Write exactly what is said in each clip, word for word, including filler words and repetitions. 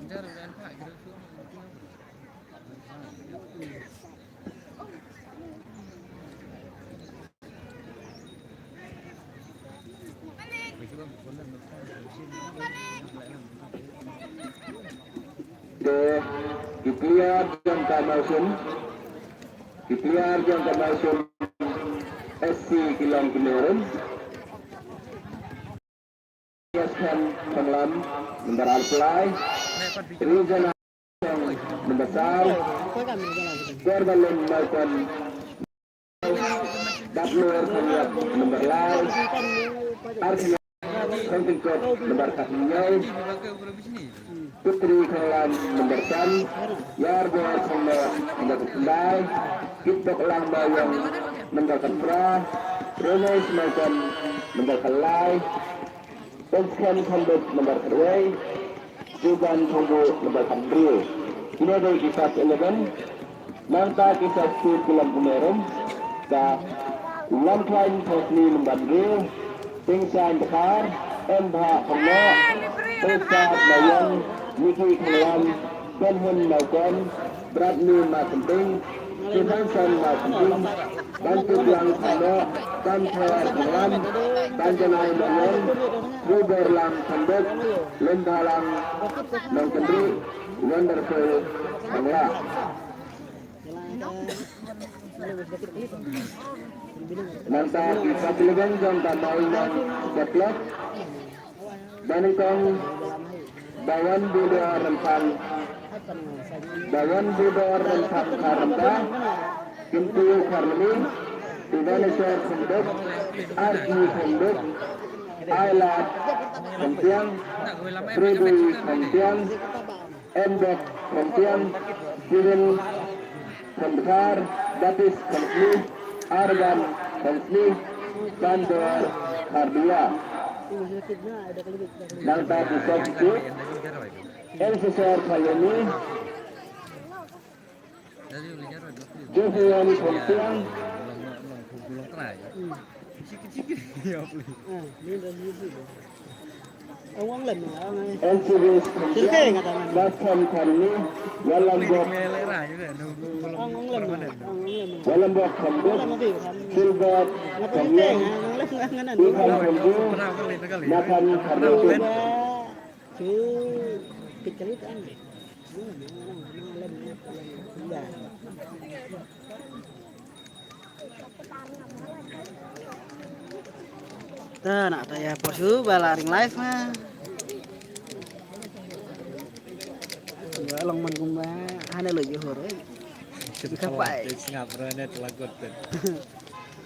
Te ki player jong ka Mawsynram, ki player jong ka Mawsynram S C ki long ki nongrim. Yes, Khan Thonglam, number arphew lai. Rizana, number saw. Gorbalin Malkon, Datlur Khaniat, number lai. Arkhaniat Khongpynkut, number khathynñiew. Putri Khonglam, number san. Yarbor Khongnoh, number khatkhyndai. Kitbok Langmawïong, number khatphra. Romesh Malkon, number khatlai. Pynskhem Khonduk, number khatwei. Juban Khongbuh, number khathynriew. Kine dei ki first eleven. Nangta ki substitute ki long kum nongrim, ka Lamkhlaiñ Thongsni, number hynriew, Tingsaiñ Dkhar, Embha Khongnoh, Trisat Mawïong, Niki Khonglam, Benhun Mawkon, Bradley Markynting, Stevenson Markynting, Bantubiang Khongnoh, Banthor Khonglam, Banjanai Mawïong, Ruborlang Khonduk, Lyndalang Nongkynrih, Wonderful Khonglah. Nangta ki first eleven jong ka Mawïong Sports Club. Ba nyngkong, Bawan Budor Rempang, Bawan Budor Rempang Kharemda, Kyntu Kharmeli, Ebenezer Khongduk, Arji Khongduk, Ailat Khongtiang, Freddy Khongtiang, Embok Khongtiang, Steven Khongdkhar, Baptist Khongsni, Arban Khongsni, Bandor Khardua. Nangta ki substitute, Elsesor Khaleni, Jefferson Khongtiang, N C B Khongtiang, Nathan Kharni, Walambok, Walambok Khongduk, Gilbert Khongtiang, Ivan Khongduk, Nathan Kharni. Ta na ta ïa por shuh ba la ring live ma. Ba long man kumba hane lo ïoh hor, eh. Ka pai. Sngap ra ne tlagot te.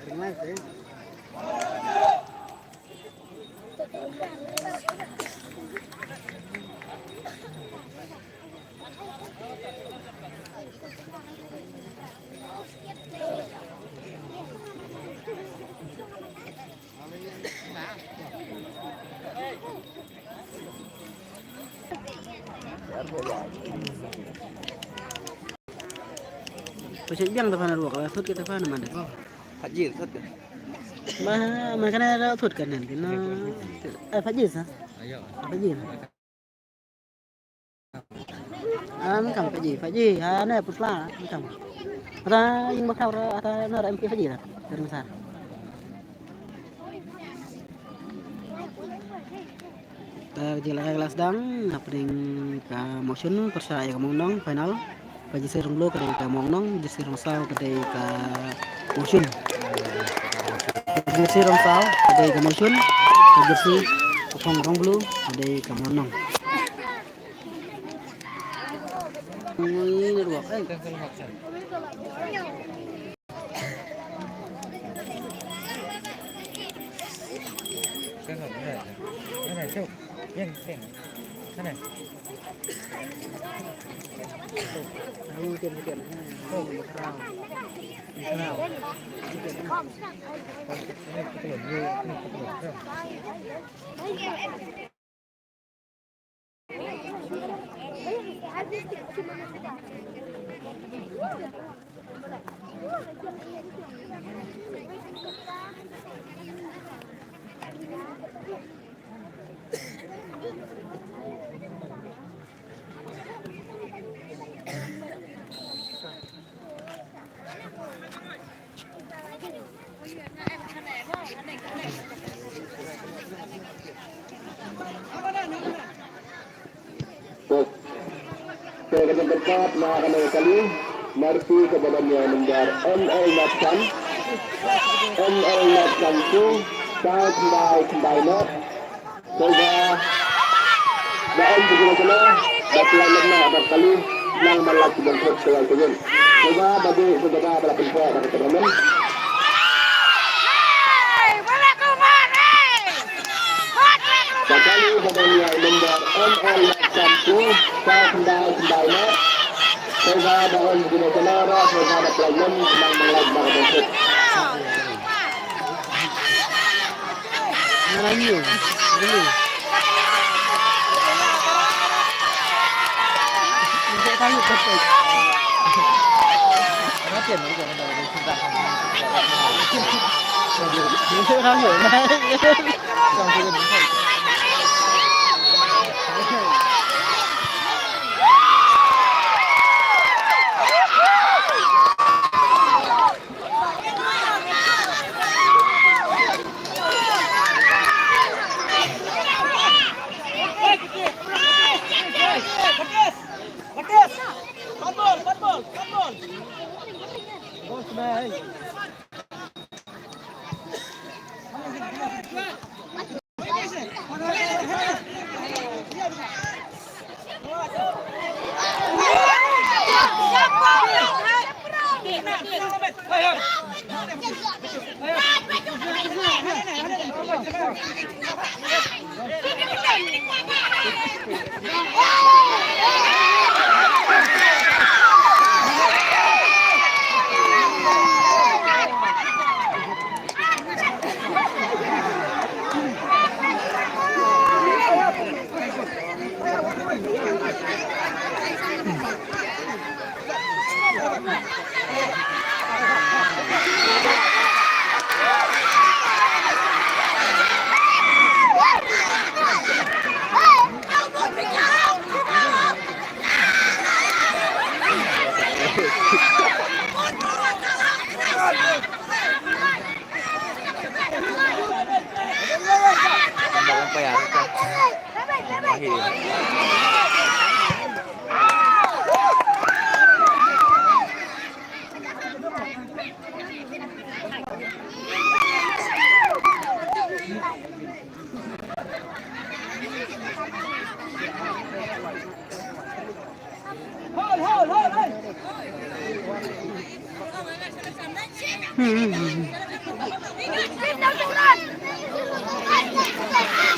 Ring live, eh. Pha check biang ta pha na ruok, la thut ka ta pha na man ko. Pha jir thut ka. Ma, ma ka na thut ka nen ki na. Eh, pha jir sa? Ayo. Pha jir. Ah, mi kam pha jir, pha jir. Ah, ne putla, mi kam. Ata ïing ba khraw ra, ata na ra M P pha jir. Ka ring sar. Te ka jingïalehkai ka la sdang hapdeng ka Mawshun pyrshah ïa ka Mawngnong, final. Ka jersey rong blue ka dei ka Mawngnong, jersey rong saw ka dei ka Mawshun. Ka jersey rong saw ka dei ka Mawshun, ka jersey ka phong rong blue ka dei ka Mawngnong. Network, eh. Ka jingpynkhot na kane ka kali, marpi kaba don ïa u number M L Nathan. M L Nathan two, saw khyndai khyndai not. Sngewbha ba ym pynjulor julor, ba pynlait lem noh da ka kali, nang ban lait ki jingkhot shuwa shuwa. Sngewbha ba dei sngewbha ba la pynkhot da ka tournament. Ka kali ba don ïa u number M L Nathan two, saw khyndai khyndai not. Sngewbha ba ym pynjulor julor, sngewbha ba pynlait lem, nang ban lait noh da ka jingkhot.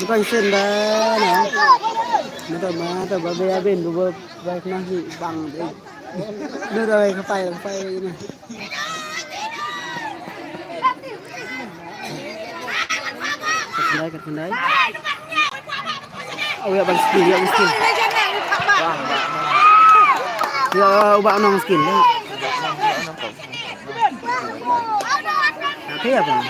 Bukan senda, no. Mata, mata, babe abin, dua, baik nasi, bang, deh. Dua, dua, baik, kapai, kapai, ini. Kat khyndai, kat khyndai. Oh, ïa ban skill, ïa ban skill. Ïa, u Bah Nong skill, ïa. Ka ïa ban.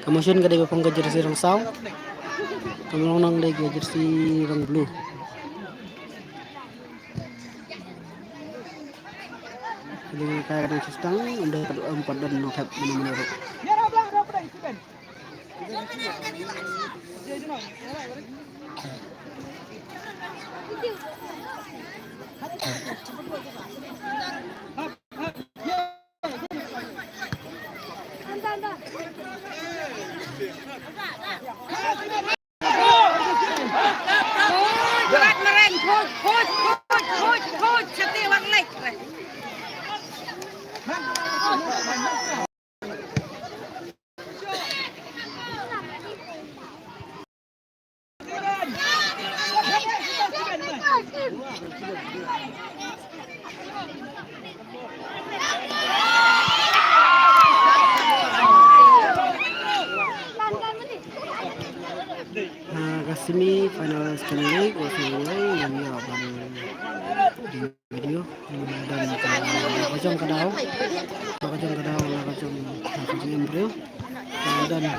Ka motion ka dei ba phong ka jersey rangsaw. Ka Mawlong Nong dei ka jersey rang blue. Dei ka dang chistang, ynda ka dang pat don nong thep mano mano ruh. Ha ka semi final Second League, wa semi final, ïa ban video, eh, don ka, la ka jong ka daw, la ka jong ka daw, la ka jong, la ka jong em briew. Eh, don, eh, eh,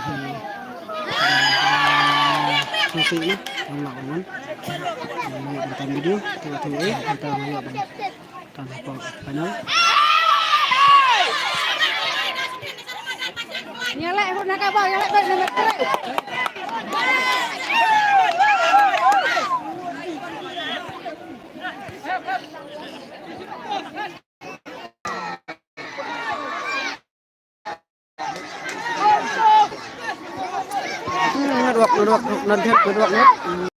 sngewsih na, don la ka mon. Eh, ïa ban tam video, tu tu eh, kita ïa ban tam hapoh final. Ïa leh, na ka bawah, ïa leh, na ka bawah. Network, network, network, network, network.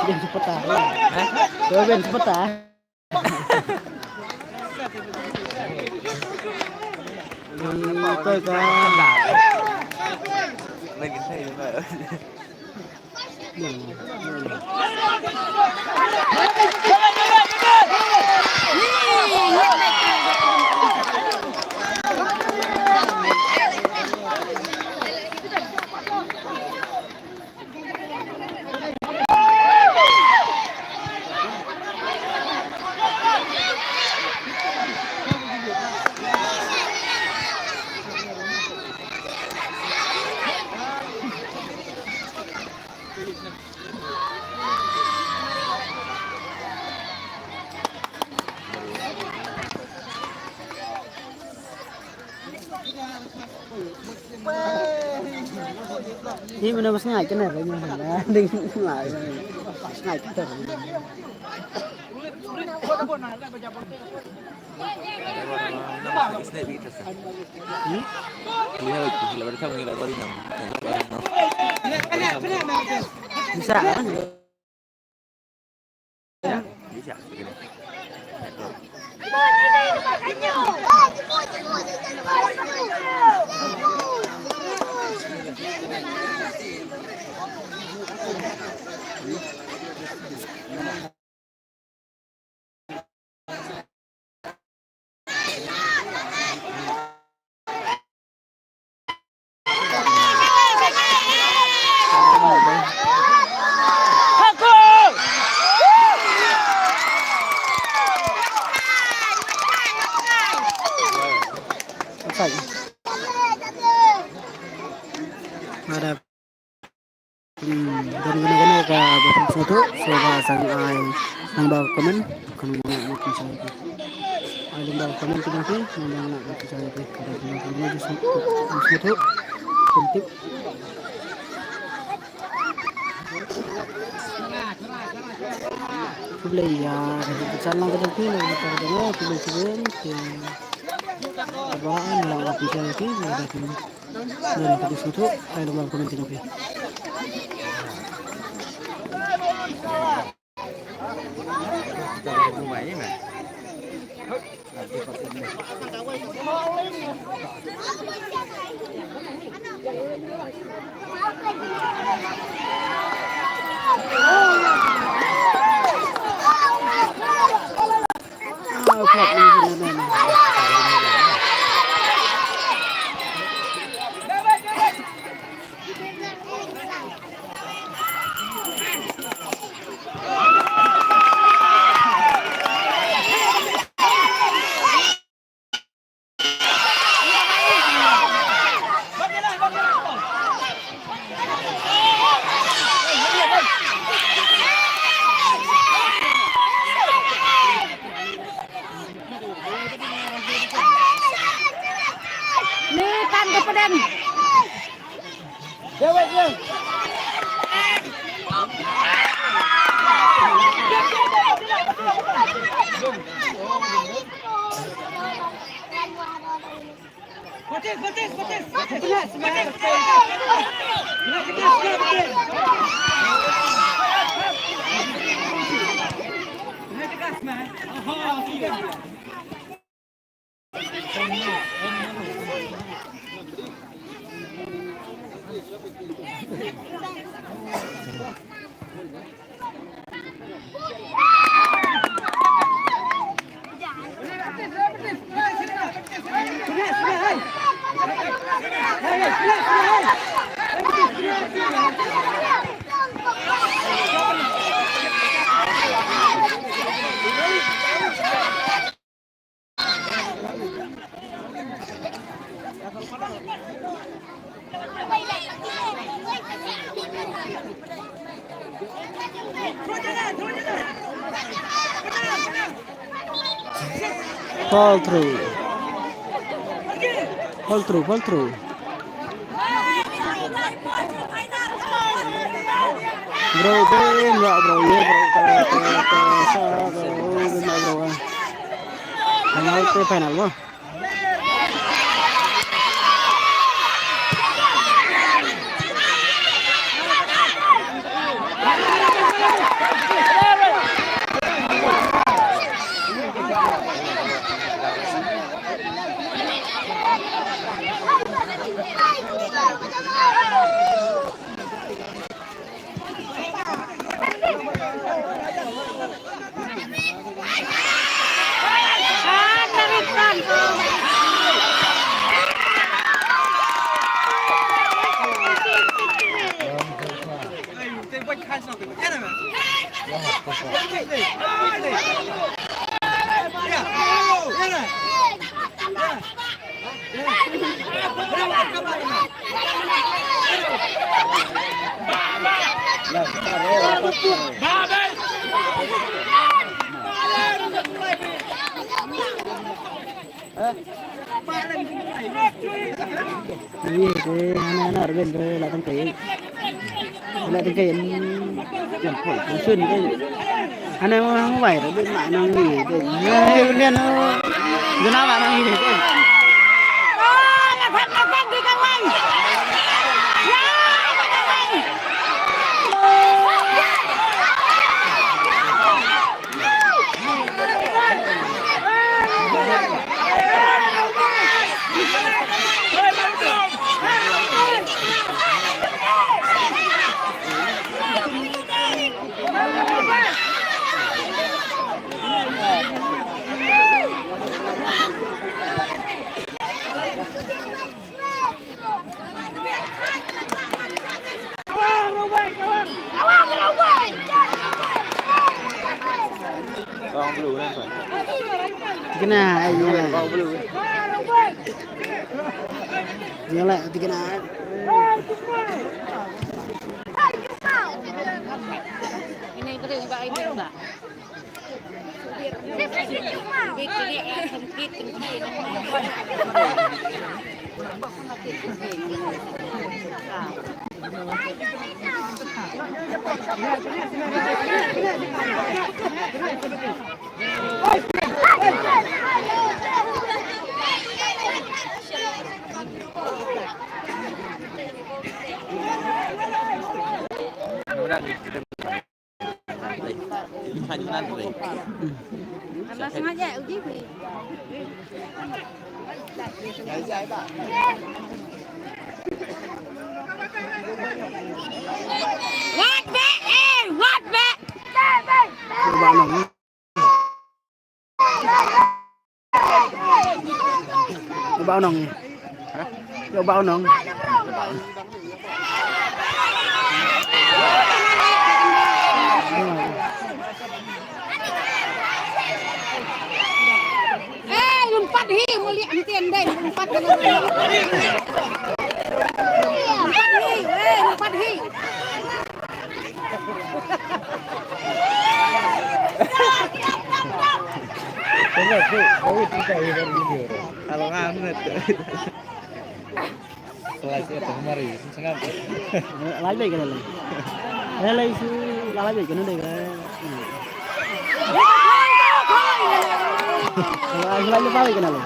Ben sepetak. Hah? Kau ben sepetak. Ni kau ka. Lagi saya. Ni mana bas ngai kena ring mana ding ngai ngai kita. Bisa kan? Offside. Ada. Hmm, don kano kano kaba sngewthuh, sngewbha sa ai lyngba comment, kano kano kaba sngewthuh. Ai lyngba comment kano kano kaba sngewthuh. Kano kano kaba sngewthuh. Khublei ïa ka jingpynshai lang ka jong phi, lang ka jong phi, khublei shibun. Te ba lang ka jingpynshai lang ka jong phi. Don ka jingpynshai, ai, long ba comment jong phi. Ni tan ka pdeng. Fall through. Fall through, fall through. Bro, ben, bro, bro, ye, bro, ta, ta, ta, sa, bro, ben, bro, bro. Final to final, bro. Ih, te hana hana Arvind re la tang kai. La tang kai. Jan phoi kun sun kai. Hana mo mo bai re ma nang ni kai. Hei, Arvind no. Jana ma nang ni kai. Tikna ai, tikna. Tikna ai, tikna. Ini beri ba ini ba. Wat bek, eh, wat bek. Ba nong. Yo ba nong. Eh, lompat hi, muli ang tiyan dai, lompat ka na. Lompat hi, eh, lompat hi. Kalau nganget. Lai bai kane lai. Lai lai su lai bai kane lai. Lai lai bai kane lai.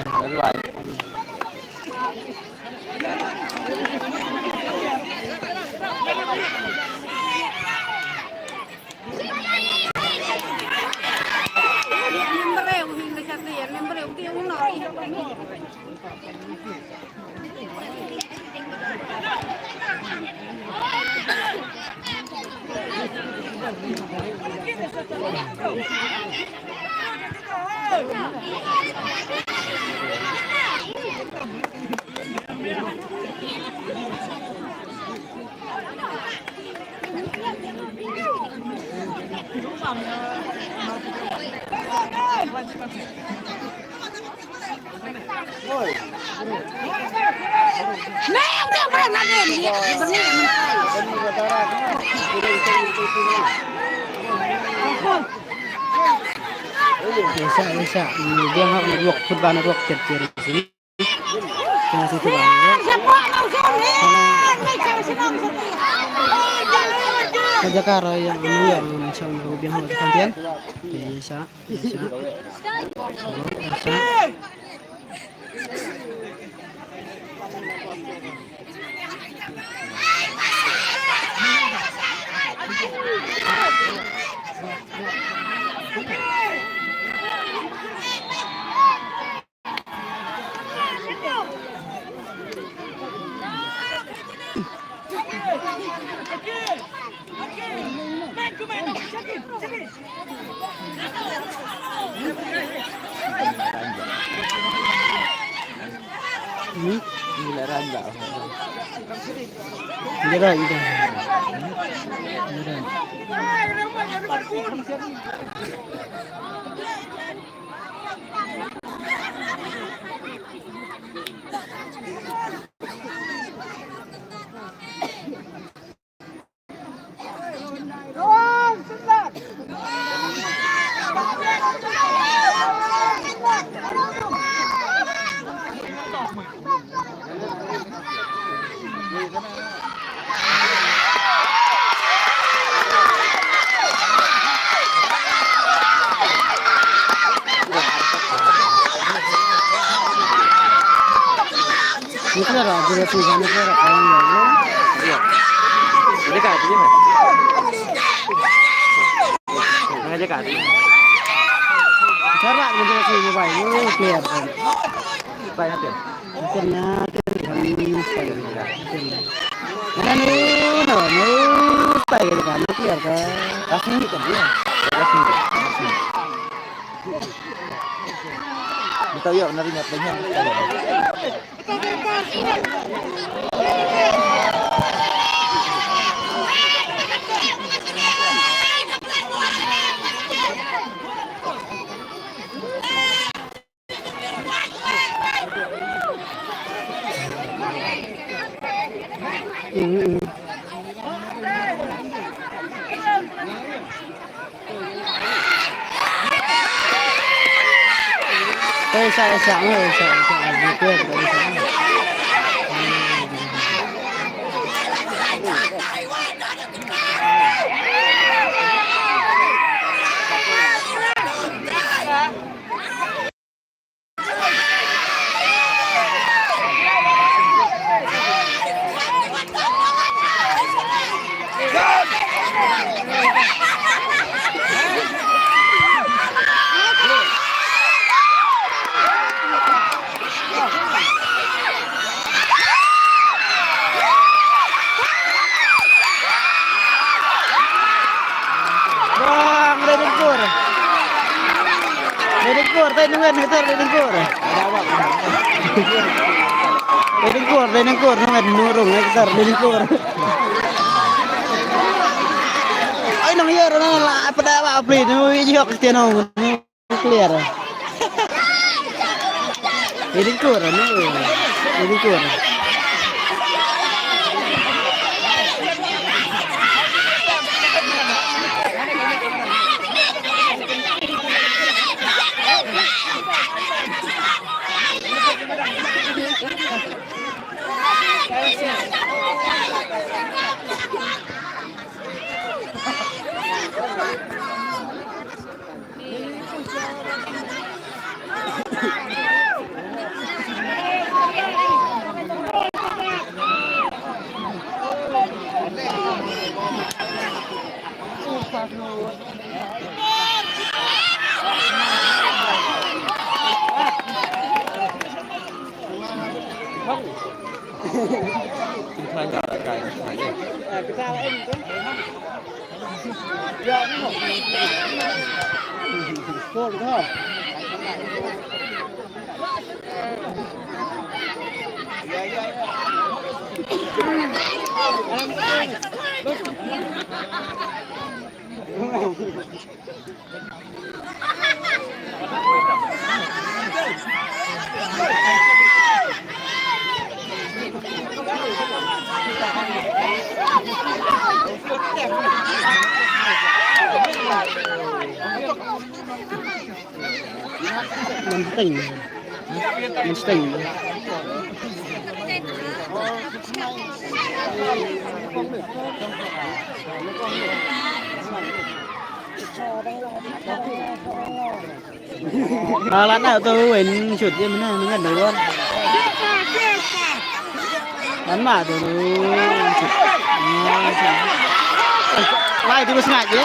Bye bye. Isa, isa. Dia hak network, football network, tiap tiap sini. Tengah situ bang. Ka jaka ro ïa ïa macam ro biang hak kan tian. Isa, isa. Isa. Hmm? Ini lah ranjak. Ini dah, ini dah. Ini dah. Ni kena lah, dia tu kan, ni kena lah, kawan dia, no? Iya. Dia dekat, dia mana? Nah, dekat. Cara menjelaskan mobile, oh, clear kan? Baik, nanti. Bukannya, nanti, nanti, nanti. Nah, no, no, no, clear kan? Rasmi kan dia? Rasmi, rasmi. Minta ya, nari nak tanya. Bang, dei dengkur. Dei dengkur, tai nungan ngeter dei dengkur. Dei dengkur, dei dengkur, nungan nurung ngeter dei dengkur. Ai nang ïa rana la pada wa pli nu ïok tiano. Clear. Ini kur, ini. Ini kur. Ngan teng. Ngan teng. Alah, nak tu win shoot je mana, mana dah. Mana tu? Lai tu sengaja.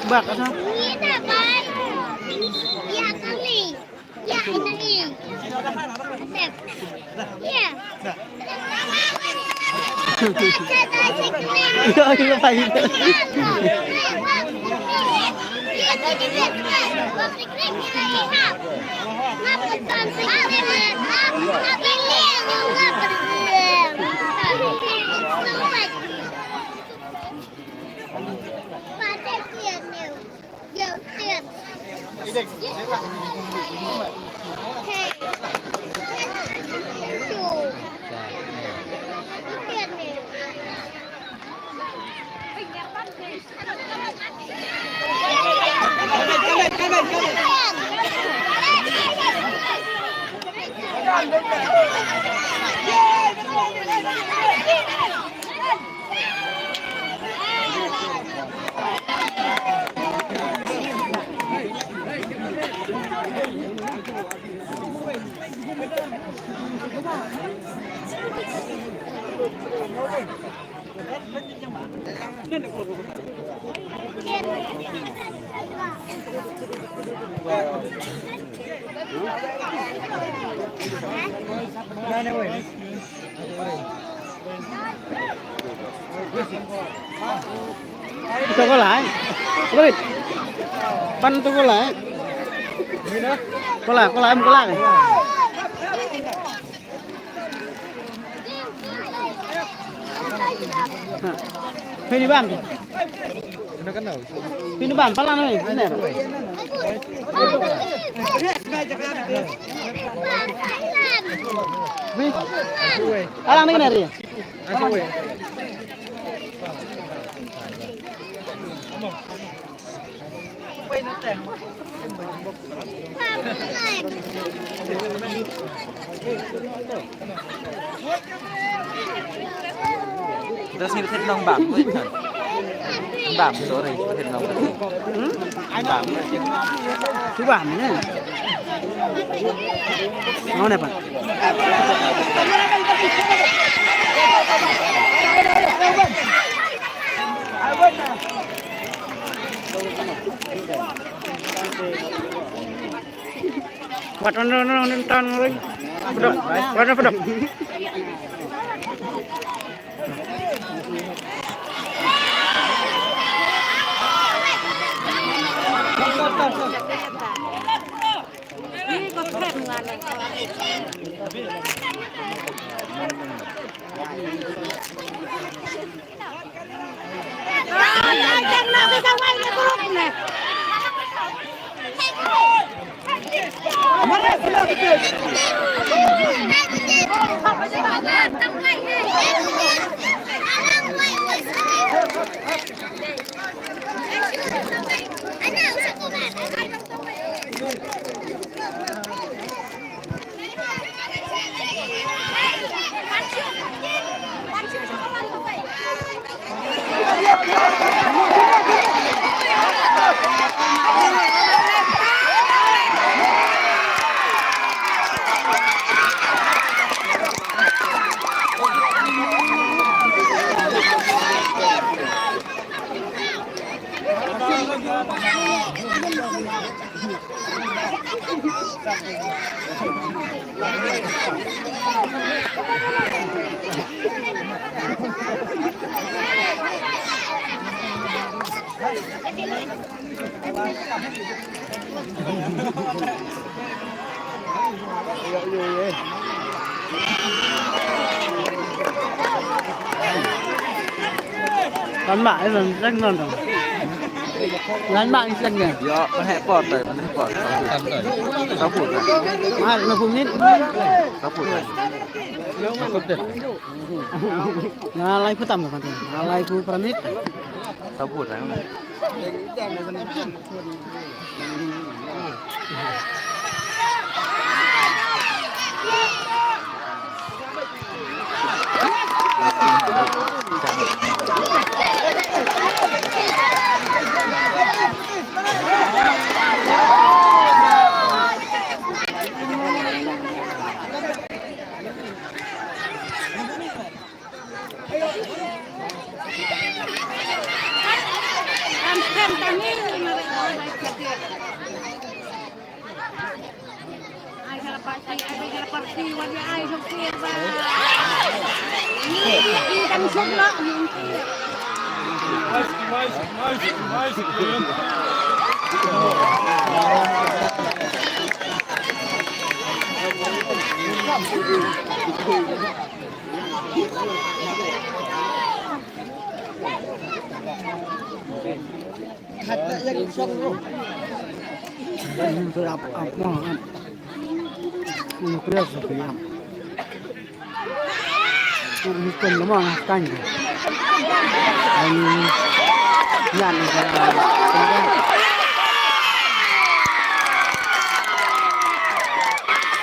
Bak asal. Ito ko lai. Wait. Pan ito ko lai. Ko lai, ko lai, ko lai. Pini bam. Pini bam, palan ni, sini. Alang ni kena ri. Terus ngi thit nong bam, bam, sorry, thit nong bam. Bam. Ki bam ne. Nong ne pa. Wat on on on tan ngoi. Pedok. Wat on pedok. Kan mah, eh, kan, kan, kan. Kan mah, ni kan, kan. Ya, kan hek pot, eh, kan hek pot. Satu. Satu, kan. Ah, lima puluh minit. Satu, kan. Nga lai phew tam, kan. Nga lai phew pra minit. Satu, kan.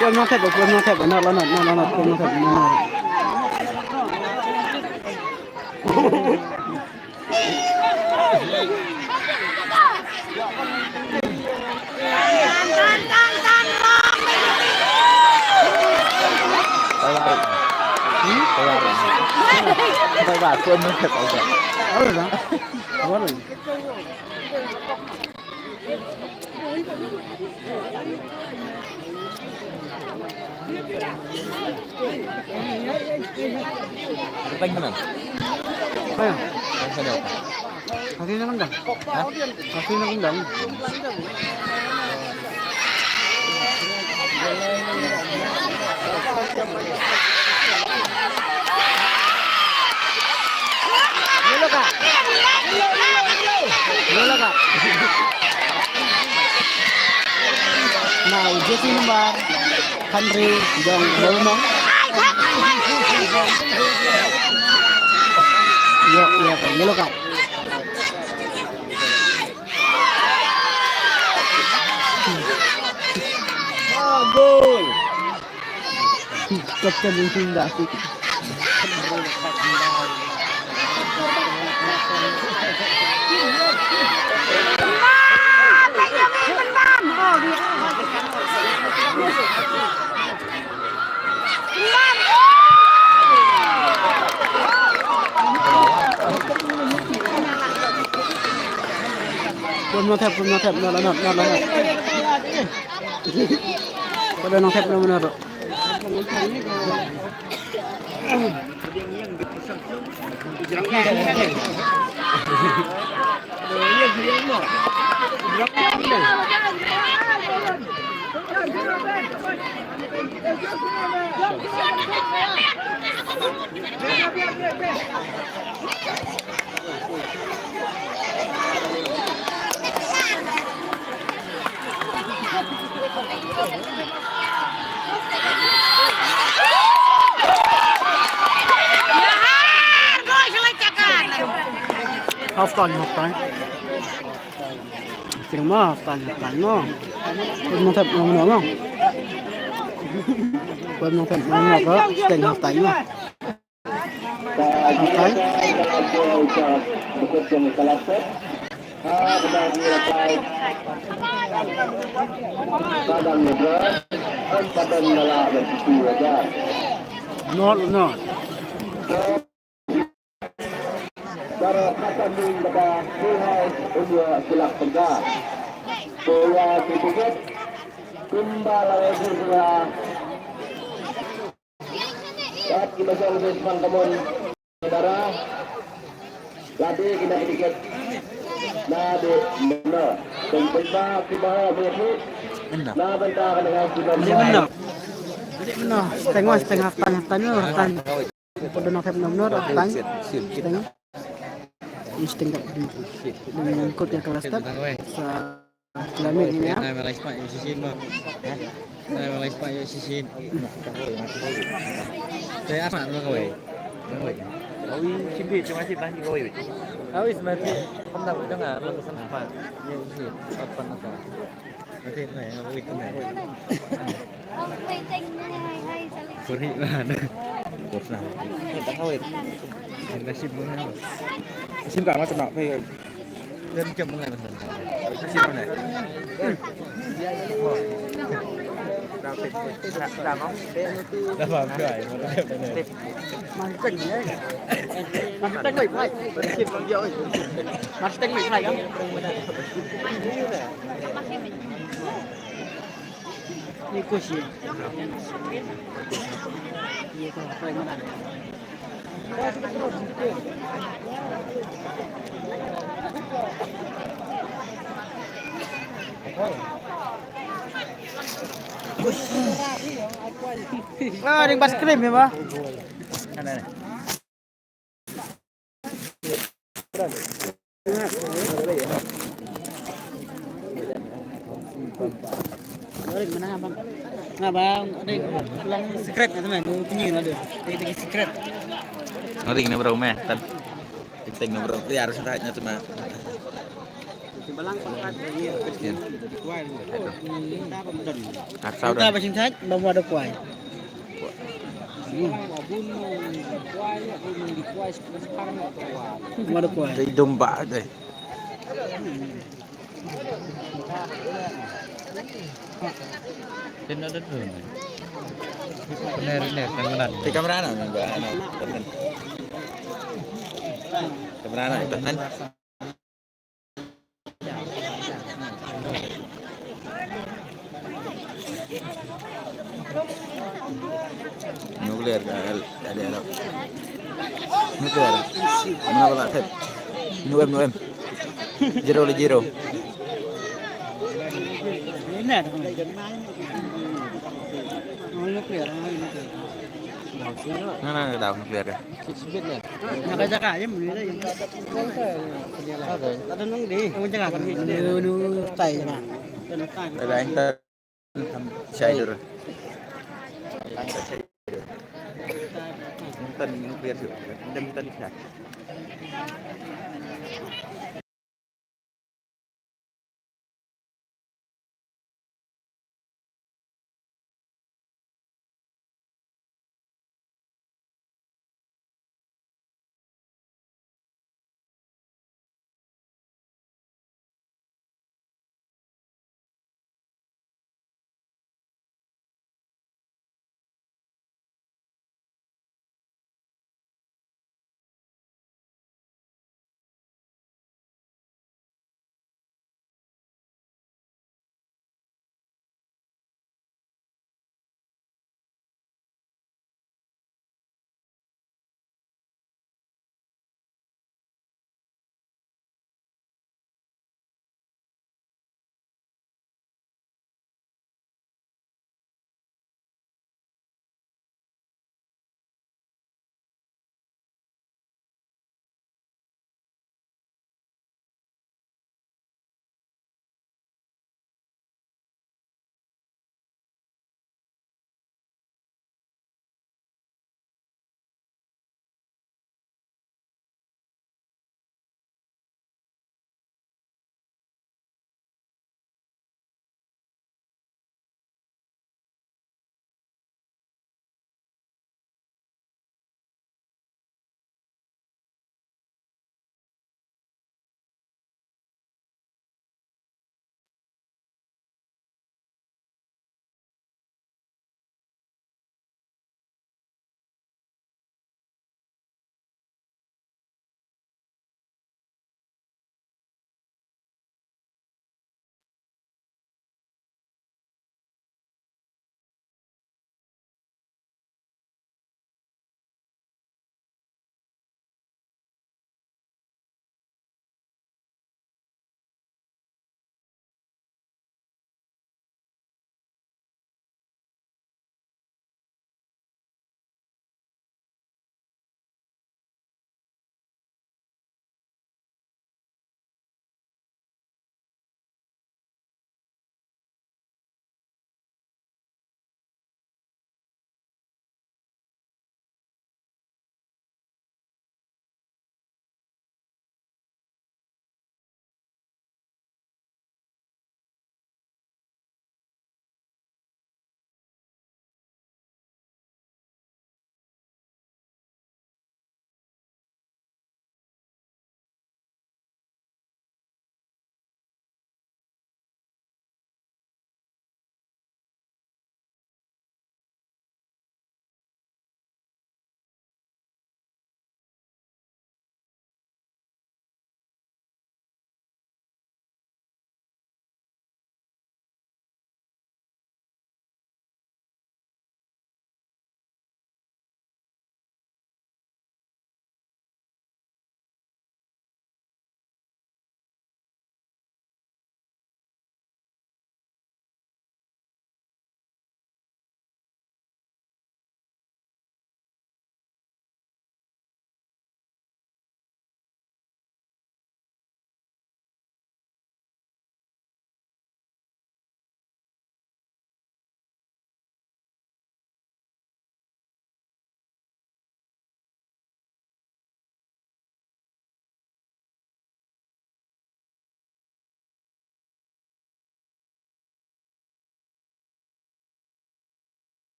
Kuat nang thep, kuat nang thep, nang lanat, nang lanat, kuat nang thep, nang lanat. Peng sana. Peng sana. Kasi na kundang. Ha? Kasi na kundang. Yellow card. Yellow card. Now, jersey number khatphra jong Mawlyngnong. Ïa, ïa, yellow card. Ah, goal. Kapten yang pindah. Pun notep, pun notep, notep, notep, notep. Ka don nang thep na mano ruh. Half time, half time. Sting ma half time, half time ma. Pun nang thep nang nang. Pun nang thep nang nang ka sting half time ma. Half time. Not, not. Para patanding bad Full House un ïa kilak pyrkhat. Ko ïa ki tiket kumba la ïa ki jingïa. Kat ki ba jong ki sman kamon dara. Lade ki na ki tiket. Lade mena. Kum pynba ki ba ha ba ki. Na bynta ka dengan ki ba. Lade mena. Lade mena. Setengah, setengah tan, tan, tan. Pud nang thep nang nor tan. Sting. Sting ka. Dang kut ïa ka last step. Sa kila minit ni ya. Nai malai spa ïa shishin ma. Nai malai spa ïa shishin. Te apa nama kawai? Kawai. Awi chibi cuma chibi lagi kawai. Awi semati. Kau tak dengar lagu sana spa. Ya shishin. Apa nak? Sorry lah. Bos lah. Nasib lu. Sim ka masa nak pay. Dan jam mana? Nasib mana? Dah faham tu ai. Mustang mai phai. Mustang mai phai. Mustang mai phai kan? Ni kusi. Ye ko phai mana? Ah, ding bas krim ya, Bah. Secret na teman, tu punya lah dia. Dia kata secret. Ngering na bro meh. Tan. Kita na bro. Ya harus ada na teman. Balang pangkat. Kacau dah. Kita basing sat, bawa ada kuai. Mada kuai. Dei domba dei. Bener, bener, kamera. Di kamera na, kamera na, tahan. Nuclear ka, ada, ada. Nuclear. Mana pala tep? Nuem, nuem. Zero le zero. Nuclear. Na, na, na, nuclear ka.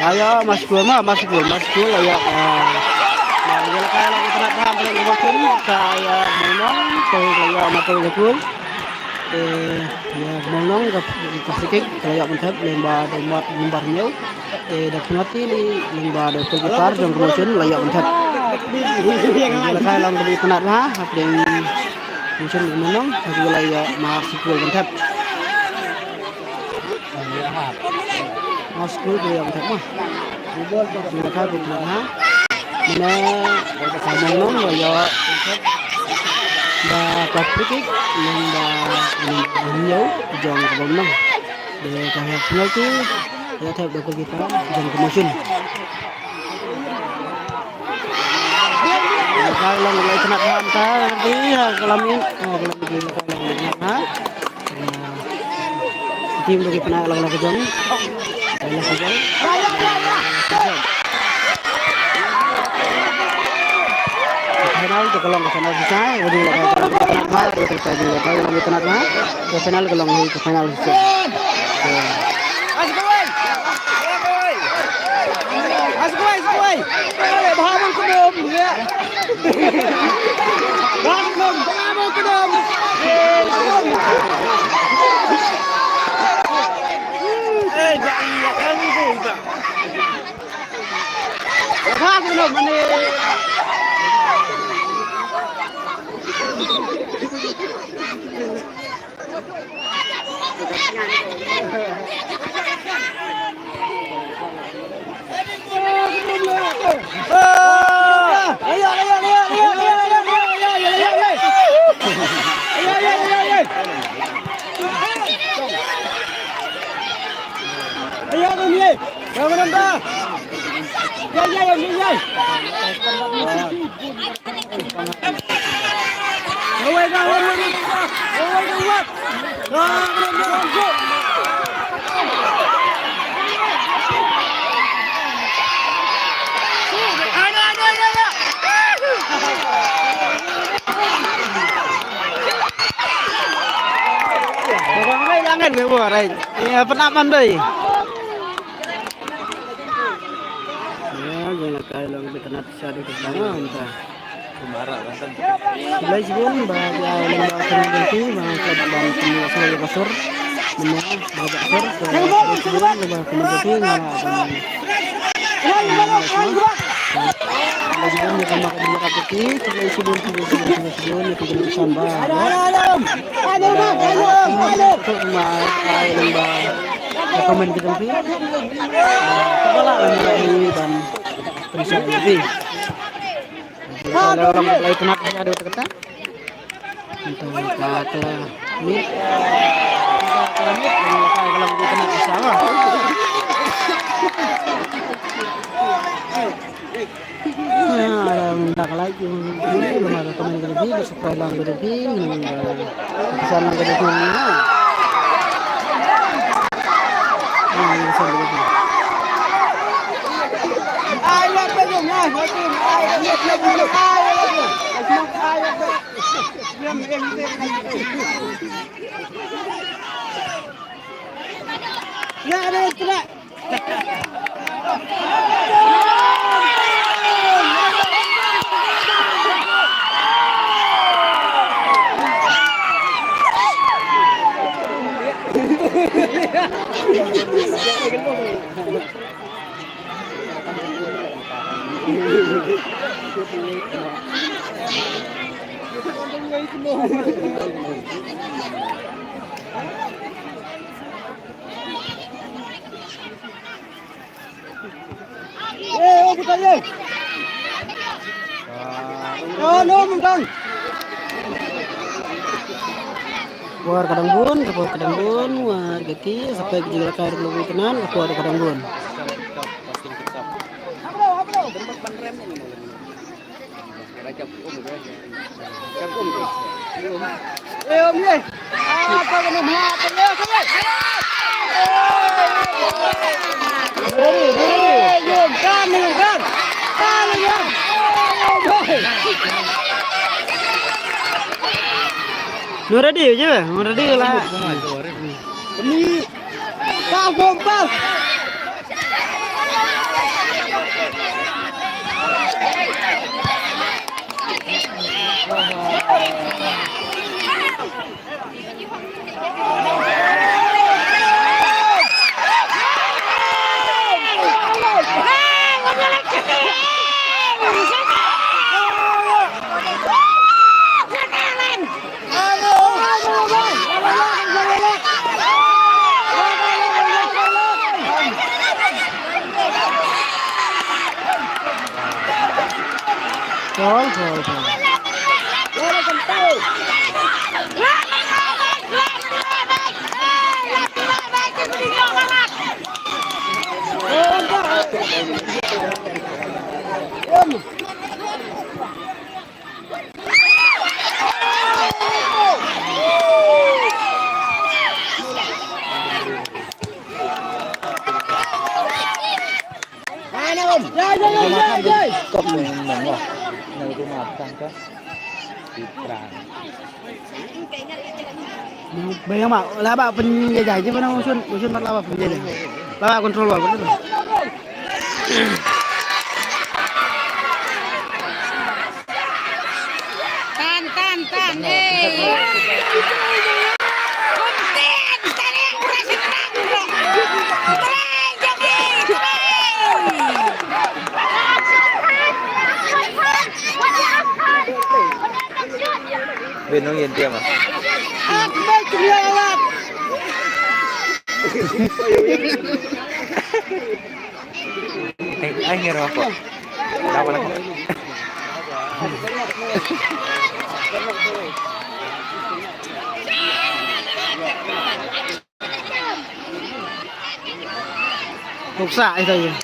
Ayo, masuk gol, ma, masuk gol, masuk gol, ayo. Ah. Nah, dia lah kalah, kita nak paham, kalau kita pun, saya menang, saya kalau masuk gol. Eh, ya, menang, ke, ke free kick, kalau yang mantap, lembah, lembah, lembah nyau. Eh, da penalti li, lembah da goalkeeper jong ka Mawshun la ïoh ban thep. Lehkai long ka dei penalti ha, hapdeng Mawshun ka Mawlong, hapdeng la ïoh mark shi gol ban thep. Mark shi gol ka ïoh ban thep ma. Lehkai ka penalti ha. Mane ka Mawlong la ïoh da ka free kick, lembah da, lembah jong ka Mawlong. Dei ka hap penalti, ïa thep da goalkeeper jong ka Mawshun. Ka long lai kena ham ta, nanti ha ka lam in. Oh, ka lam in, ka lam in, ha. Tim dei kena lang la ka jong. Lang ka jong. Final tu ka long ka final shisha, jadi la ka long ka final, jadi la ka long ka final, ka final ka long ka final shisha. Ïa, penat man dei. Ïa, jong la kai long bit penat sha dei ka bang, ah, mynta. Khublei shibun ba ïa leng ba ka community ba ka ban pynlong sha ïa ka sur. Mynta ba ka sur, khublei shibun ba ka community nga la ban. Khublei shibun ïa ka mak ka mak ka ti, khublei shibun, khublei shibun, khublei shibun ïa ka jingkyrkhu ba. Khublei shibun ïa ka mak ka mak ka ti. Khublei shibun ïa ka mak ka mak ka ti. Ka la long ka la itynnad ka dei ta kata. Ynda ka la miet. Ka la miet, ka la long ka itynnad ka sa. Ynda ka la ïoh, ynda ka comment ka dei, subscribe lang ka dei, ynda ka share lang ka dei. Por ka dang bun, ka por ka dang bun, wa kati, sampai ka jingïalehkai ruh ka por ka dang bun. Nung ready je, nung ready lah. Ni. Pas, Bom, pas. Bayang mak, laba penjaja je mana usun, usun mat laba penjaja. Laba kontrol bal. Tan, tan, tan, eh. Kuntin, tarik, kurang sekarang, bro. Try, jadi, try. Benung yen tiang ah. Ai, ai, ngira apa? Dah apa lagi? Ruksa ito yun.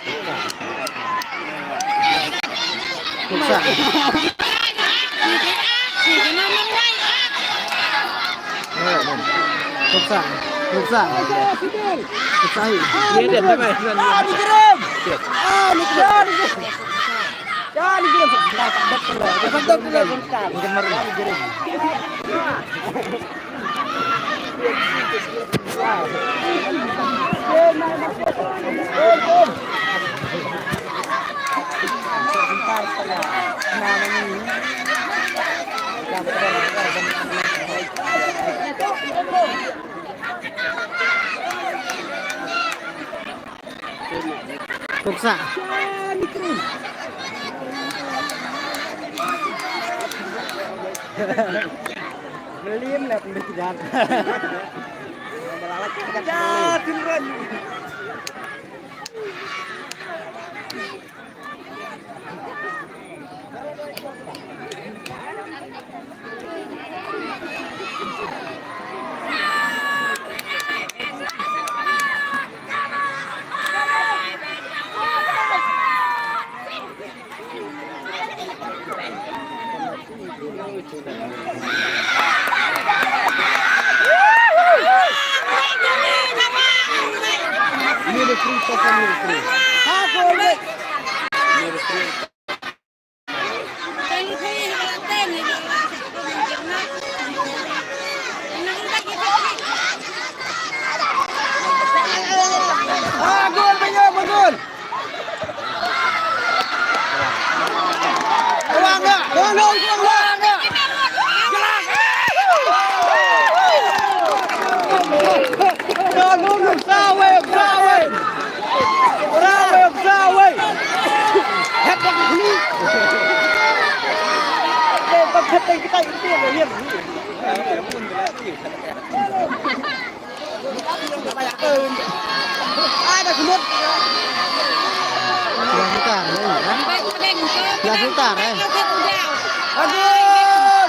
Ruksa. Ruksa. Ruksa. Ruksa. Iya, dia, dia, dia. Ah, dikirim. Ah, dikirim. Jangan dikirim. Bentar, bentar, bentar. Bentar. Tuksa. Melim lah pun dah tidak. Dah, turun. Ah, gol, Banyar, gol! Ruang dah! Ruang dah! Ruang dah! Bravo, bravo! Bravo, bravo! Hat-trick ni. Eh, bak hat-trick kita itu ya, ya. Ada semut. Dah putar, eh, ha? Dah putar, eh. Bagus.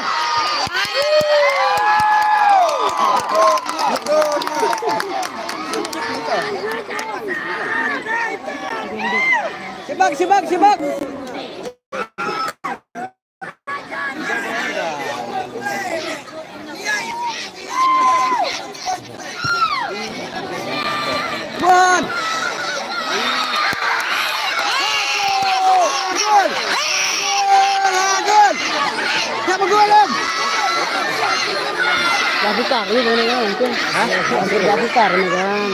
Sibak, sibak, sibak. One. Gol. Gol. Siapa gol, Om? Dah putar ni kan, kan? Hah? Dah putar ni kan?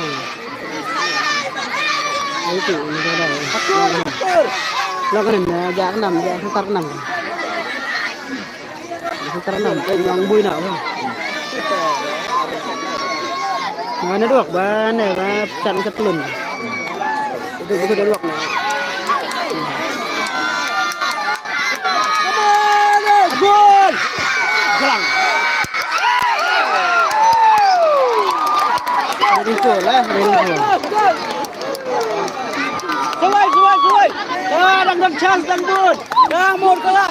Itu, ini dia dah. Akur, akur. Lah kan, ya, jak enam, jak sekitar enam. Sekitar enam, yang bui nak, bang. Mana dua, mana, mana, pesan ke telun. Itu, itu dua, nah. Gol! Gelang. Dari gol, eh, dari gol. Sulai, sulai, sulai. Ah, dang, dang chance, dang bun. Dang bun, kalah.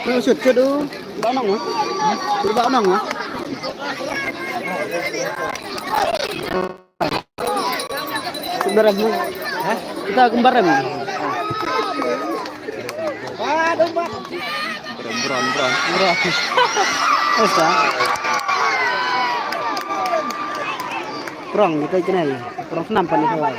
Lu shoot, shoot, uh. Ba nong, ah. Ba nong, ah. Kembarem, ah. Hah? Kita kembarem. Bron, bron, bron, bron. Esa. Prong kita kena ya. Prong senam pan itu lah.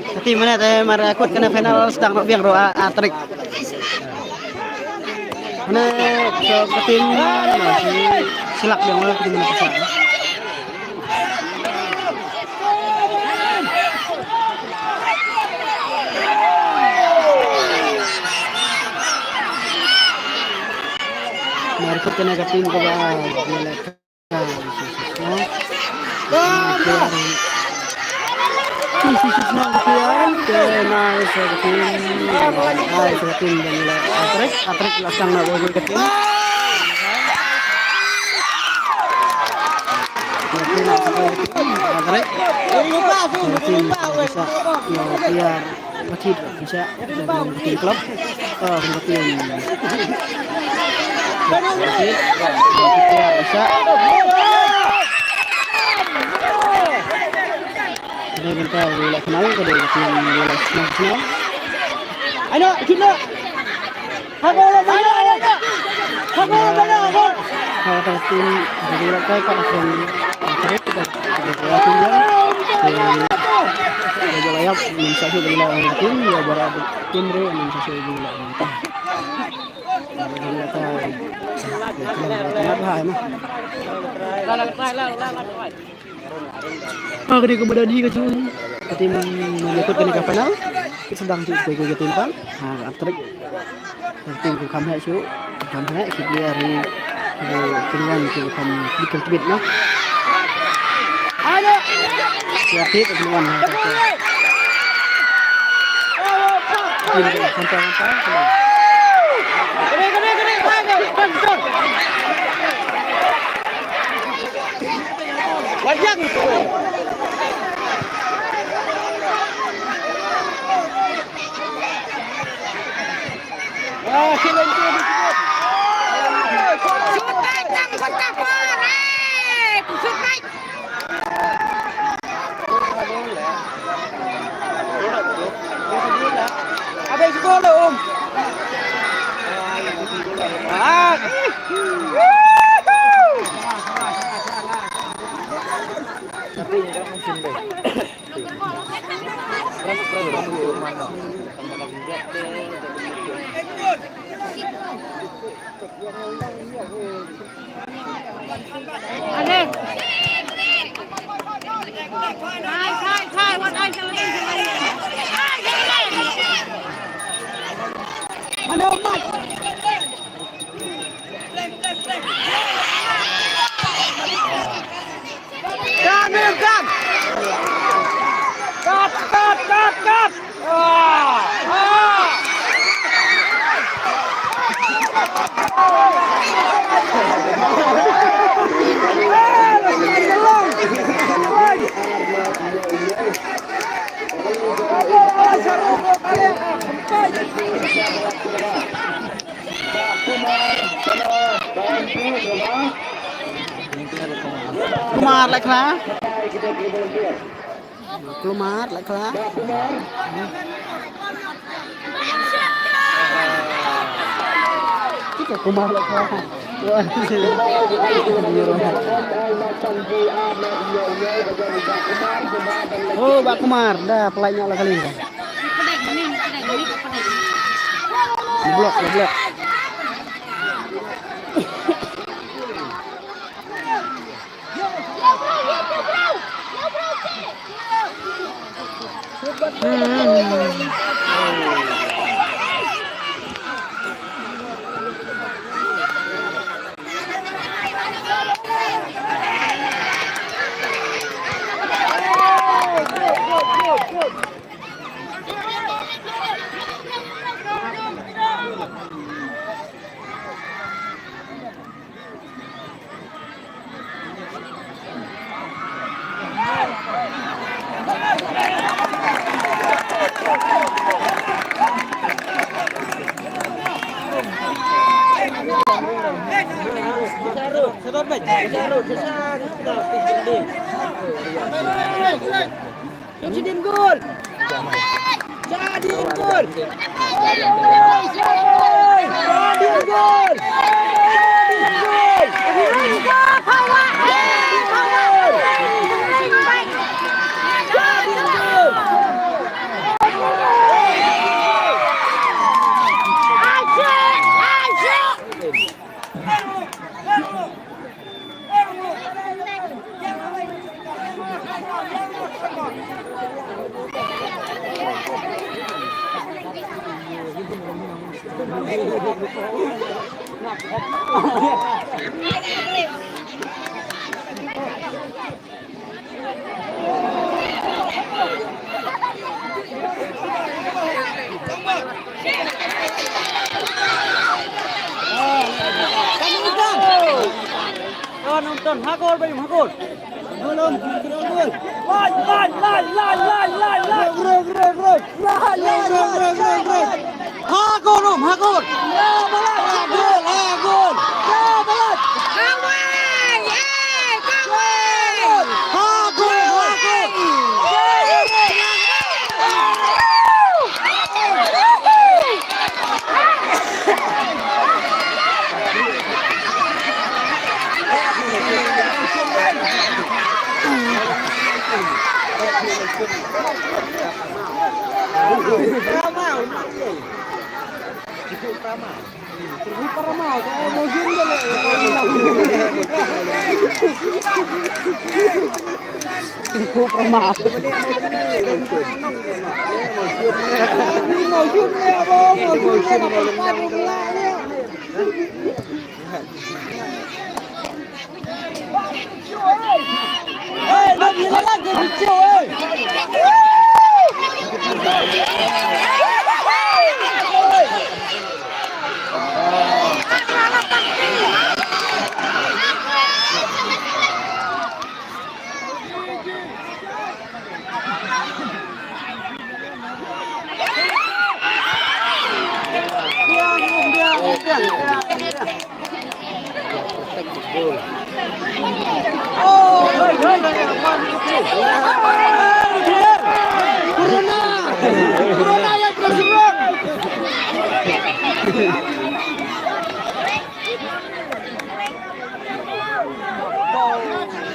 Ka team mynne te mar kut kane final sdang noh biang ruh, ah, hat-trick. Mynne ka team, ah, shi, shi lak biang ruh ka team mynne ka sa. Mar kut kane ka team kaba, ah, hat-trick, hat-trick la sdang na ka team. Hat-trick. Hat-trick. Hat-trick. Batit, bisa, dan tim klub. Oh, tim, tim. Batit, bisa. Ini kita boleh kenal, kita boleh kenal, kenal. Ayo, kita. Hago la bana, hago la bana, hago. Hago la bana, hago. Ah, ka dei ka Madani ka jong ka team, ah, ïa kut kane ka final. Ki sdang shuh kawei ka team pan. Ha, hat-trick. Ka team ki kham heh shuh. Ki kham heh, ki player hi, ki, ki wan ki kham, ki kham tbit noh. Player hi ki wan ha. Team ki kham heh, kham heh. Abang sekolah, Om. Ah. Come, come! Cut, cut, cut, cut! Ah! Ah! Kumar Lakra. Kumar Lakra. Kumar Lakra. Oh, Bah Kumar, da pynlait noh la kali. Blok, blok. Jadin gol. Jadin gol. Jadin gol. Jadin gol. Ton, ton, hakor, bayu, hakor. Line, line, line, line, line, line, line. Ruk, ruk, ruk, ruk. Line, line, line, line, line. Hakor, um, hakor. Ha gol, ha gol. Ha gol, ha gol.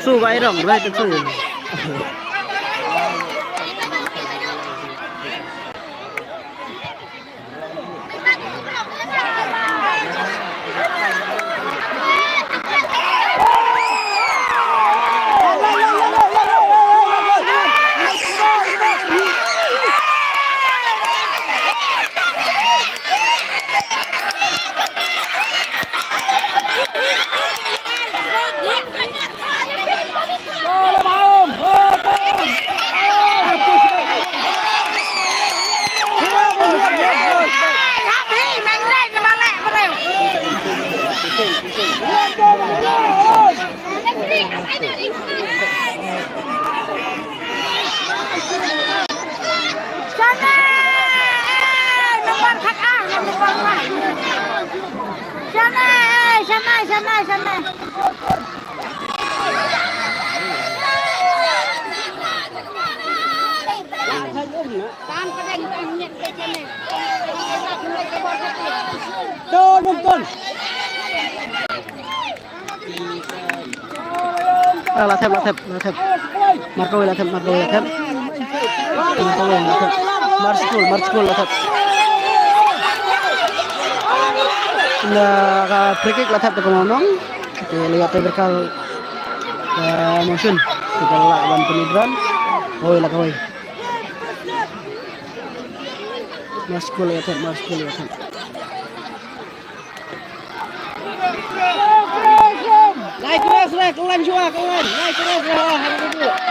Su bai rong, bai tu su. Shane! Eh, number khat ah, number khat. Shane, eh, shane, shane, shane. Ton, ton. Ah, la thep, la thep, la thep. Mar kawei la thep, mar kawei la thep. Mar kawei la thep. Mar skul, mar skul la thep. Na ka free kick la thep ka Mawngnoh. Te la ïa te berkal, eh, motion. Te ka la ban pynidran. Kawei la kawei. Mar skul la thep, mar skul la thep. Lai cross re, ka wan shuwa, ka wan. Lai cross re, ha, ha, ha, ha.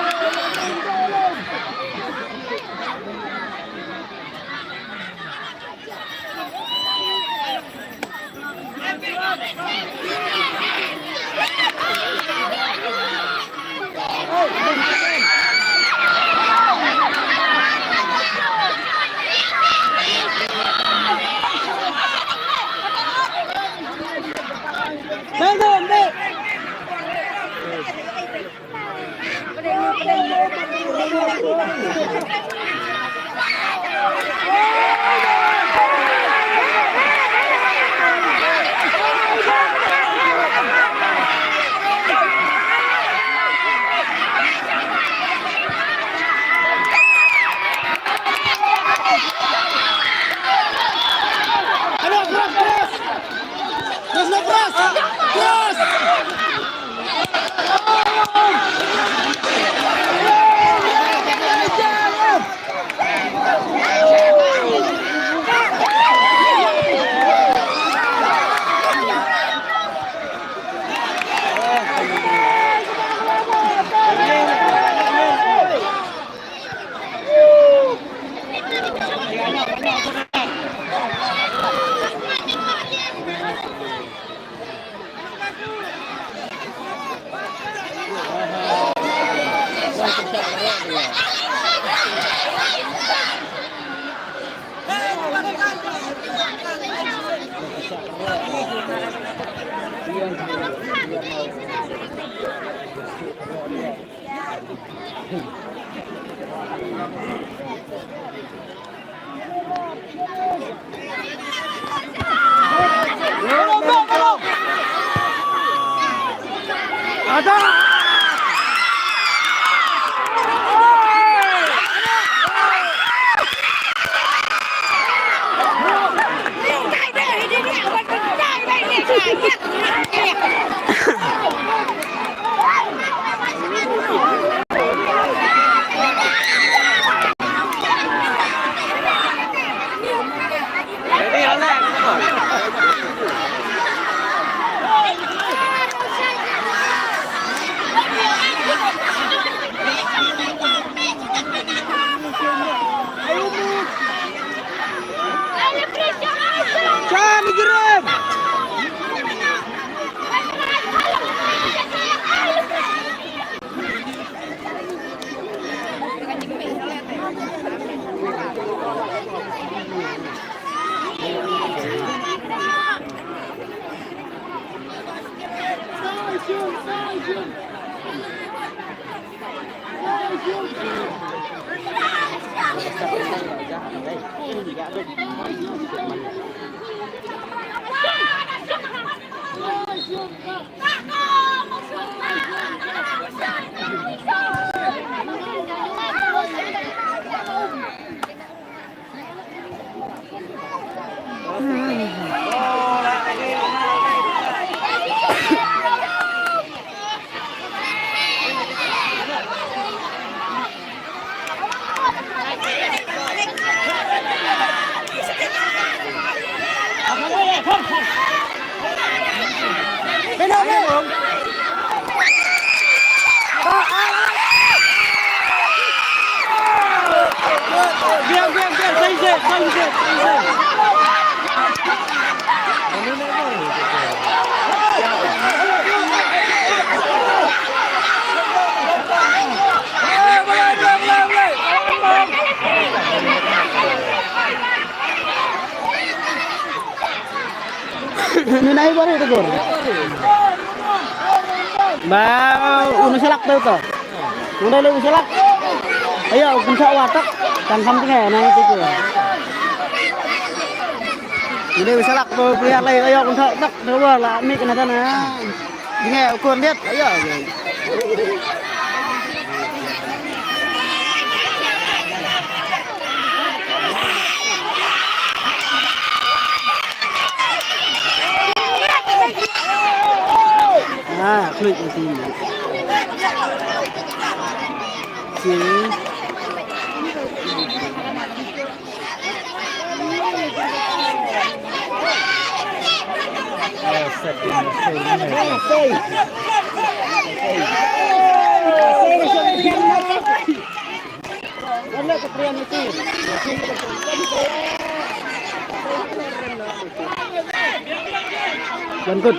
Nunai baru tegur. Ba, unu selak tu tu. Unu le selak. Ayo, kun sa watak. Kan sam tengah, nai tegur. Ini bisa lak beberapa lagi, ayo untuk tak dua lah mik na sana. Ini ukur lihat, ayo. Ah, klik itu. Sini. Wan kut.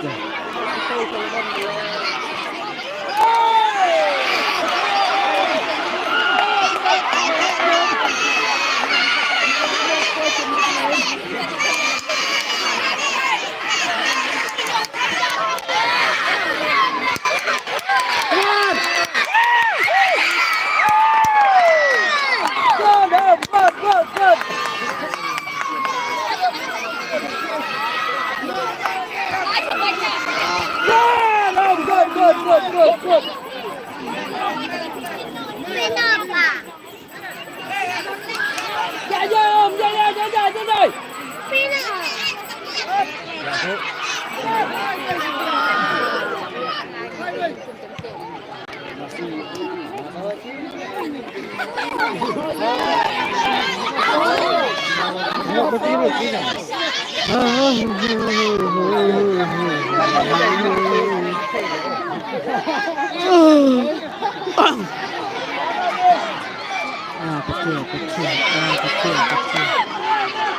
Ah, pecah, pecah, ah, pecah, pecah.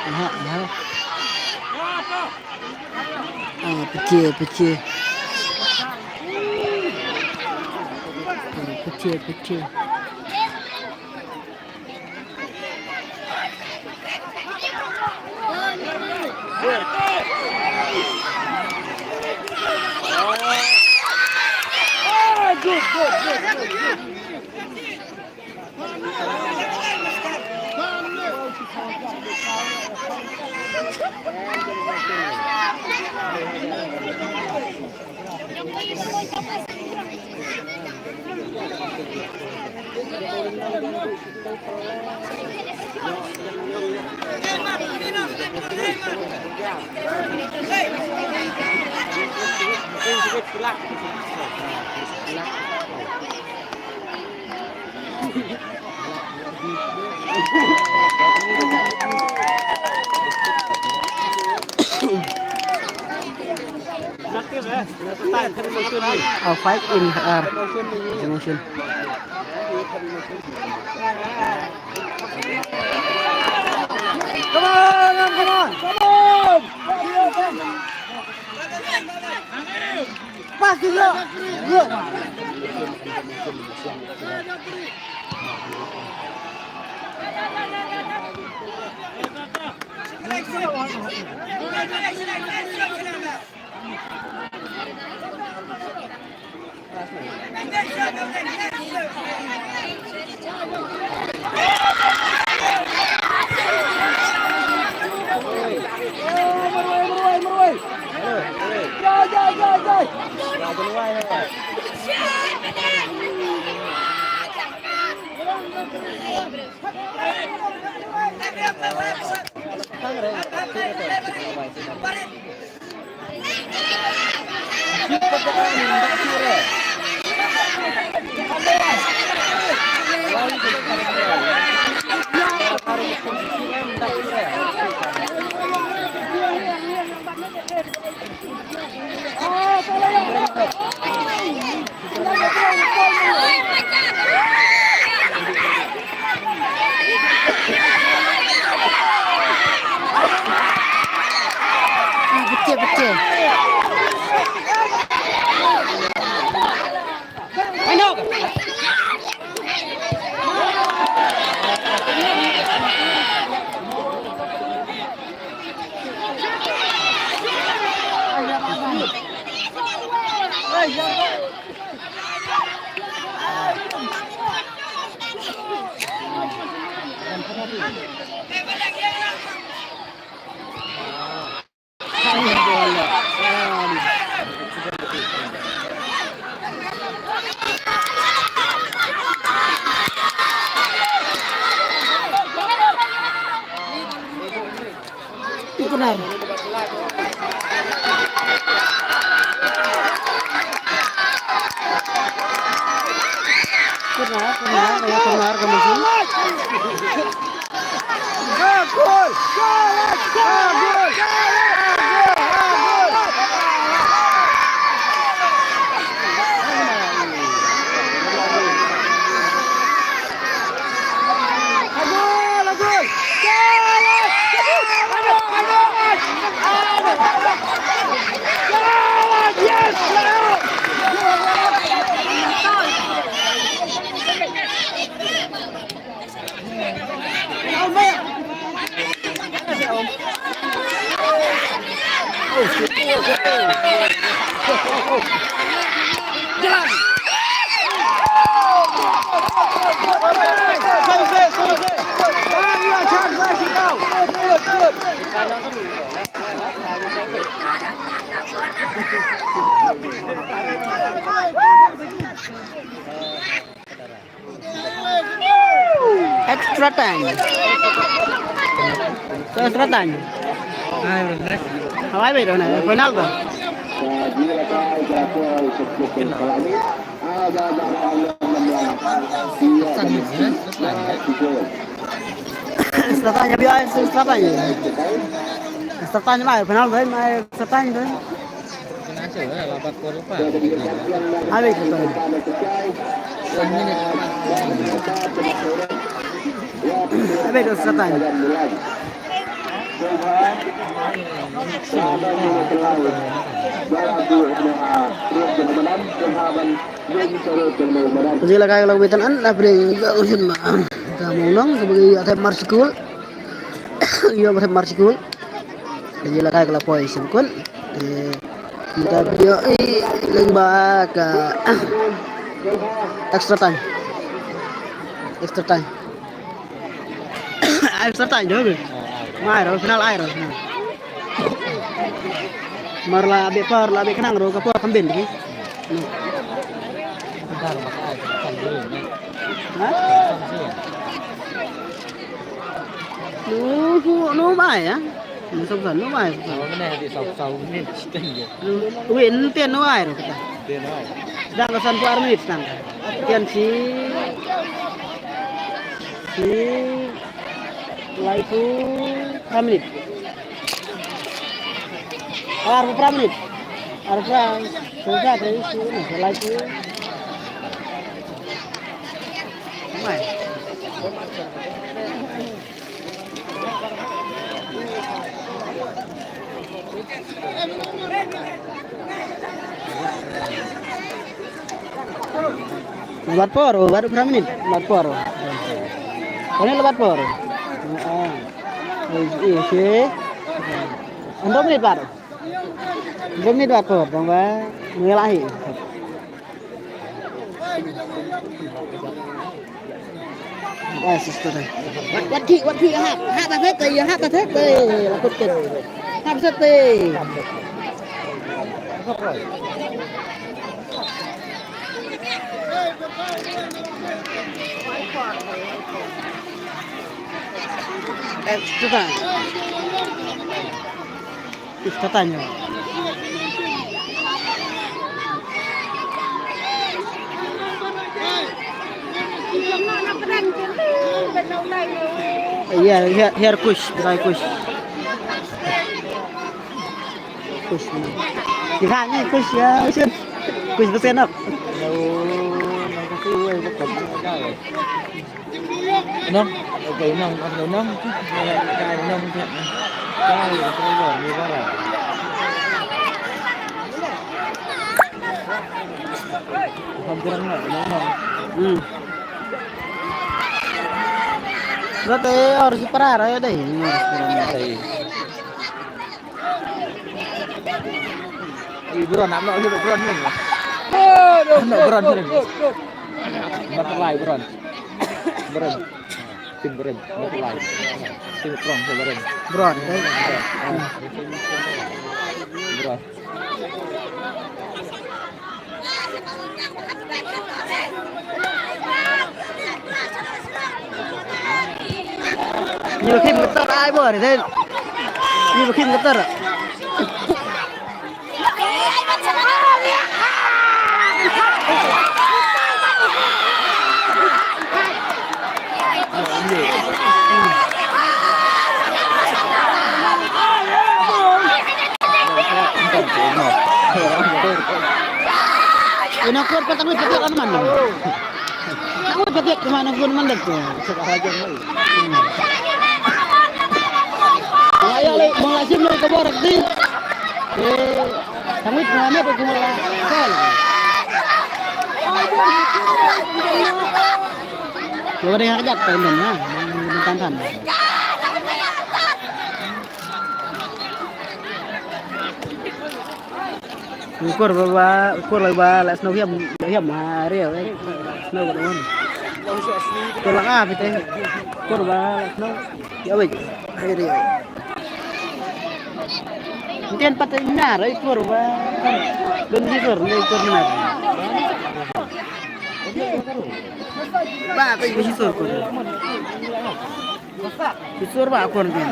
Aha, aha. Ah, pecah, pecah. Ah, pecah, pecah. Oh, five in R. Motion. Come on, come on, come on. Pass to the. Betul, betul. Mar ka machine. Extra time. Extra time. Hawai bai da wani final ba. Extra time, biar extra time. Extra time mai final ba, mai extra time ba. Habis tu. Habis tu, selesai. Jadi lah, kalau kita an lah bring ke usin mah. Kita mau nong sebagai ada marsikul. Iya, ada marsikul. Ka jingïalehkai ka la poi shim kut. Te mynta video, eh, lyngba ka extra time. Extra time. Extra time jong be. Mai ro final, ai ro final. Mar la beh por, la beh khnang ro ka por kam bin ki. Ha? Nu, nu, nu mai, ah. Nu song san, nu mai. Wei, nu tian nu ai ro kita. Sedang ka san phew ar minit sedang. Tian shi, shi, lai phew phra minit. Ar phew phra minit. Ar phew phra, phew phra, phew phra, lai phew. Mai. Bad por, bad phew minit, bad por. Kane la bad por. Ah. Okey. Hynriew minit bad. Hynriew minit bad por, tang ba ngi la hi. Wat, wat thik, wat thik, hap, hap, hap, hap, hap, hap, hap, hap, hap. Extra time. Extra time. Iya, iya, iya, kush, dry kush. Kush. Kita ni kush ya, kush. Kush besenap. Nong, okay, nong, nong, nong. Nong, nong, nong. Hmm. Rate or si para ra dai. Buron, am nok buron ni. Am nok buron ni. Mat lai buron. Buron. Tim buron. Mat lai. Tim buron, tim buron. Buron, eh? Buron. Ni ba khim ka tar ai bor, eh. Ni ba khim ka tar. Ina kur patang wit patiak man. Tang wit patiak man kur man dak. Ayo le bang lasim le kabar di. Tang wit man ko kumala. Lo deh ngajak tan tan. Ukur ba, ba, ukur ba, ba, la snow hiam, hiam ha, rio, eh. Snow ba don. Ukur ba, ah, pite. Ukur ba, la snow. Ya, wei. Rio. Mungkin pat nar, eh, ukur ba. Don di sur, di ukur nar. Ba, pe di sur ukur. Susur ba kon kan.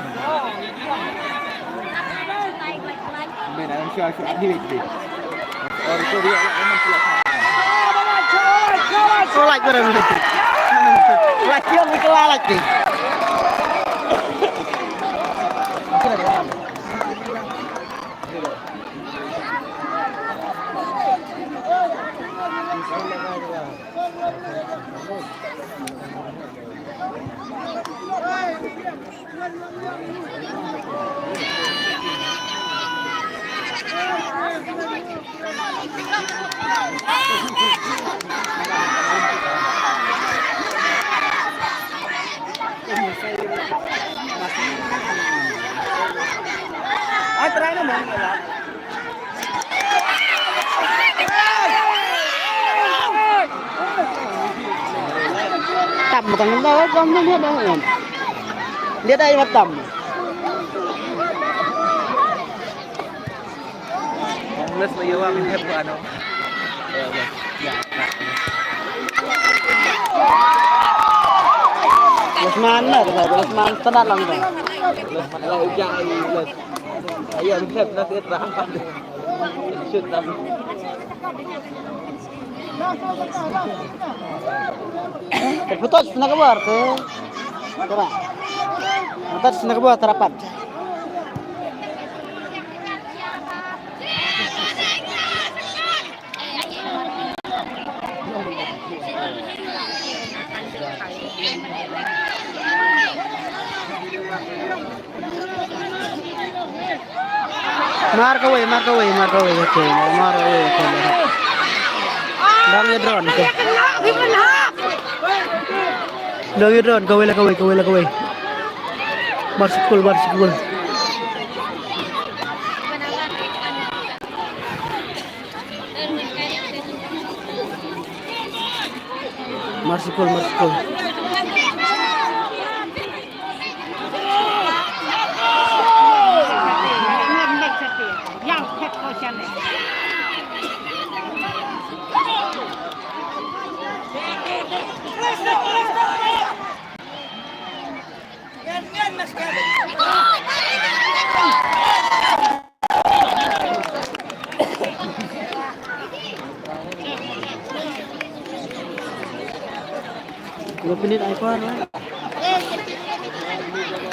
Men ang sya sya di di. Or ko dia nak memang. Ko laj ko dah. Laj dia mesti laj ni. Tam tang da kam ne da. Dia dah ingat tam. Homeless lagi orang ni, apa, ano? Homeless mana tu? Homeless mana? Tenat lang tu. Kalau hujan, homeless. Ayo, homeless, nanti terang. Shoot, nanti. Foto sna ka bar te. Tara. Foto sna ka bar tara pat. Mar kawei, mar kawei, mar kawei, okay, mar kawei, okay. Dang ïa drone, okay. Dang ïa drone, kawei la kawei, kawei la kawei. Mar sikul, mar sikul. Mar sikul, mar sikul.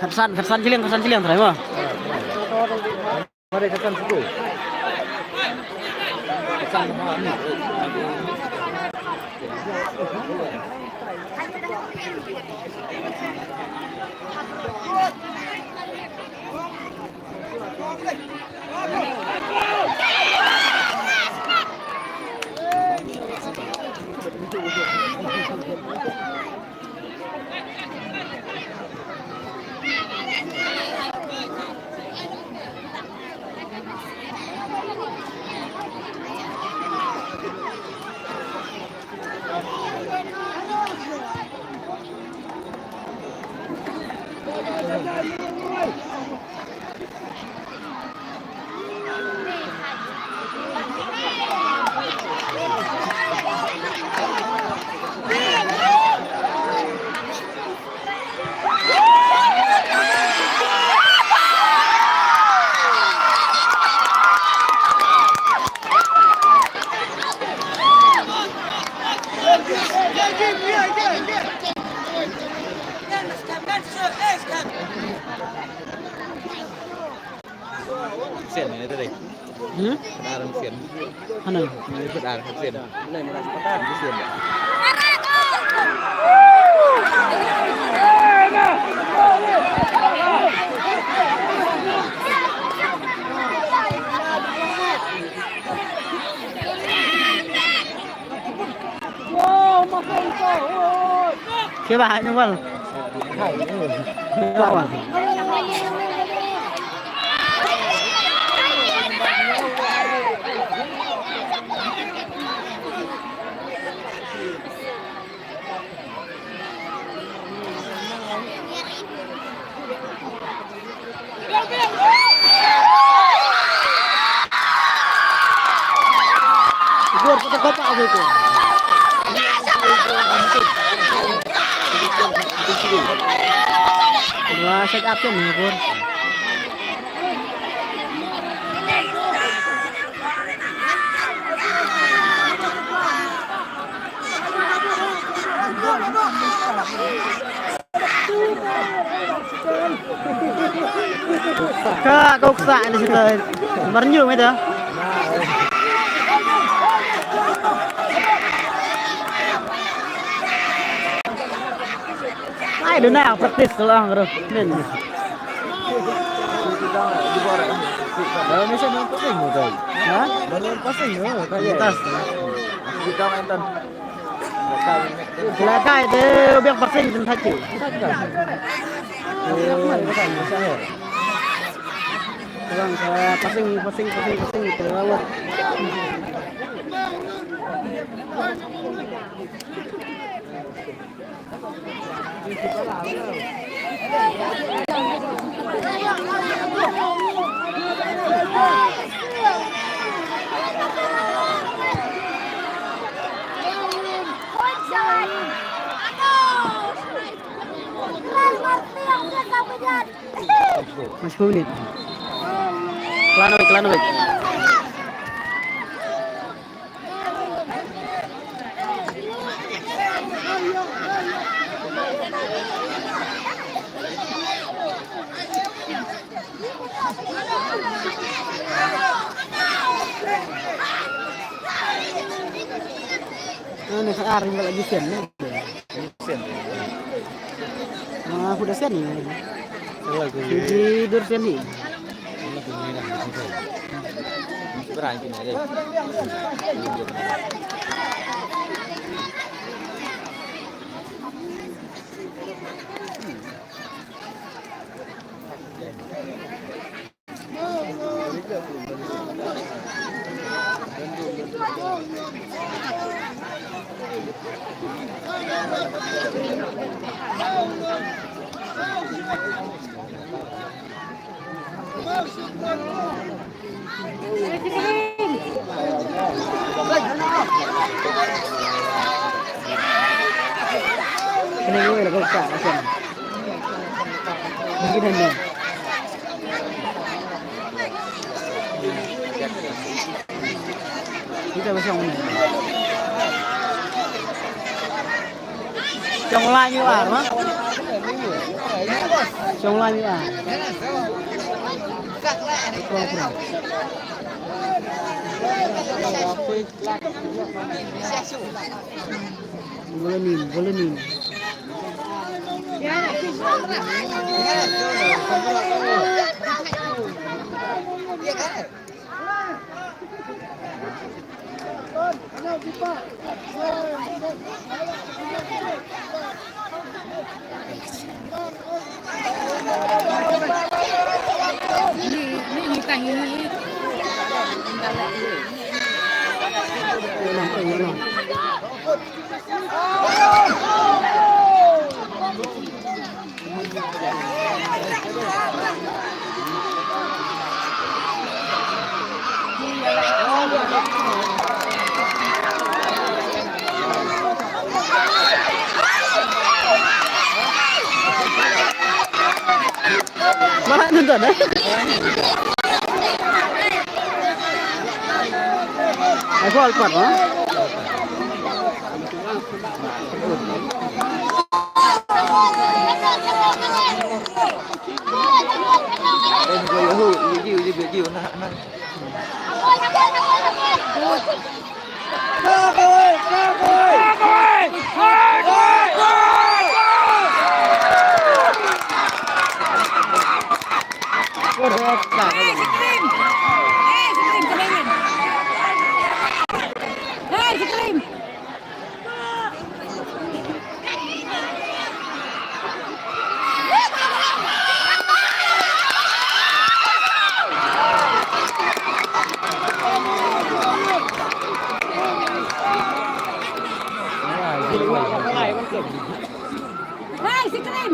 Khatsan, khatsan shilling, khatsan shilling trai mo. Mari khatsan situ. Hmm? Khadar Hussein. Hana? Ni Khadar Hussein. Hussein. Siapa? Ini, Wal. Siapa, Wal? Gor, kita kopak aku itu. Wah, set up tuh, Gor. Ka, ka uksa ni sita. Marnyu me da. Ai, duna practice lang ro. Men. Dah ni sana passing tu. Ha? Dah passing tu. Atas. Kita main tan. Silakai te ubiak passing ten thachi. Kurang, eh, passing, passing, passing, passing, terlewat. Masih sepuluh menit. Kelan wei, kelan wei. Ane ka ar ringgal lagi sen ne. Sen. Ah, huda sen ne. Salah gue. Di dur sen ne. Berani kena deh. Kena gue lah kau tak macam. Begini ni. Kita pasang mana? Chong lai ñu ar ma. Chong lai ñu ar. Bolonim, bolonim. Mana tu dah? Aku alpat, ha? Hai, Siklim.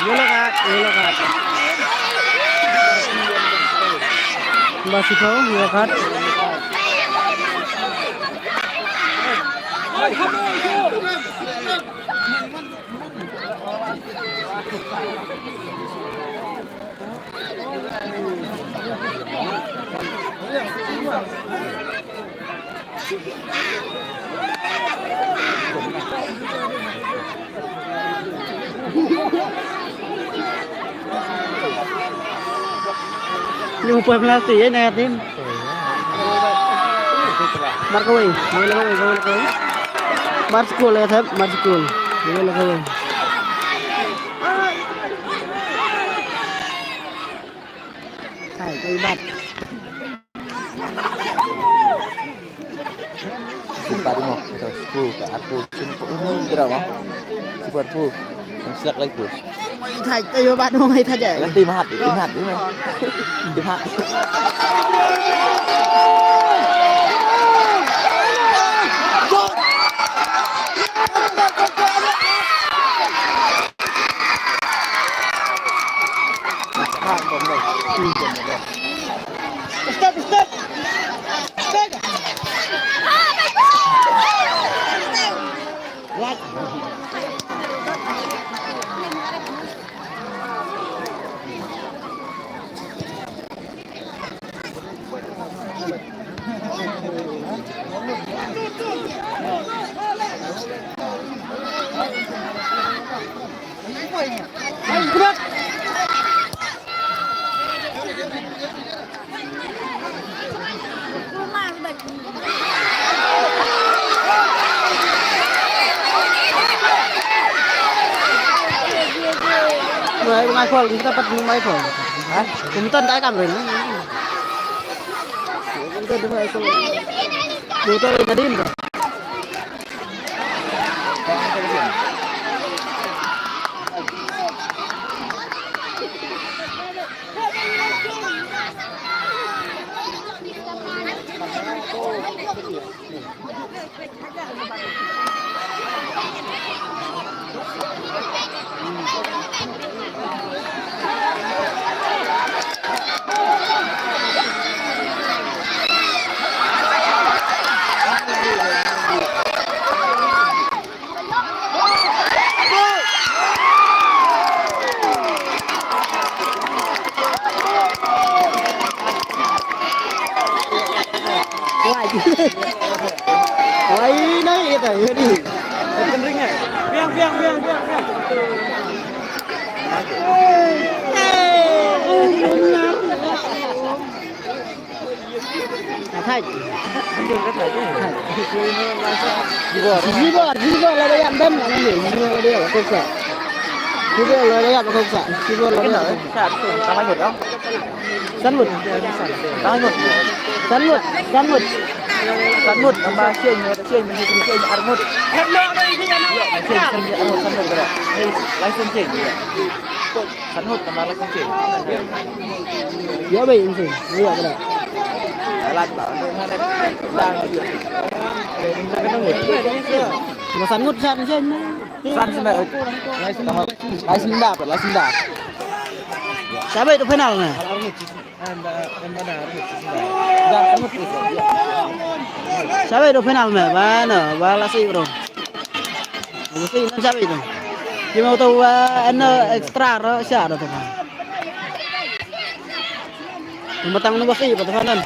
Yellow card, yellow card. Ba Sipho, yellow card. Yung pala ti, eh, na team. Mar kawei, kawei la kawei, kawei la kawei. Mar skul, eh, thep, mar skul. Kawei la kawei. Hai, kawei bat. Sipar mo, ito, sku, ka aku, sinku, ini, kira mo. Sipar pu, ang silak lagi pu. Mai thaj, ayo, bat mo, mai thaj, eh. Lagi tim hat, tim hat, tim hat. Tim hat. Stop, stop. Mai, mai khol, kita pat mai khol. Ha? Kumtan dai kam rin. Kumtan dai kam. Kumtan dai kam. Wai. Wai, nai kita, ya di. Biang, biang, biang, biang, biang. Thait. Jibor, jibor, lada ïap dem, lada ïap, jibor, lada ïap, kongsa. Jibor, lada ïap, kongsa. Jibor, lada ïap. San ngut. San ngut. San ngut. San ngut. Namba sien, sien, sien, sien, ar ngut. Sien, sien, ar ngut, san ngut, bro. License sien. San ngut, namba license sien. Ïa, bai, sien. Ïa, bro. Alat, bro. Namba san ngut, san, sien. Lai Sinda, Lai Sinda. Sabai tu final na. Sabai tu final me, ba na, ba la si bro. Ba si na sabai tu. Ki mau tu, ba na extra ro sha ro tu. Matang na ba si, ba tu nan.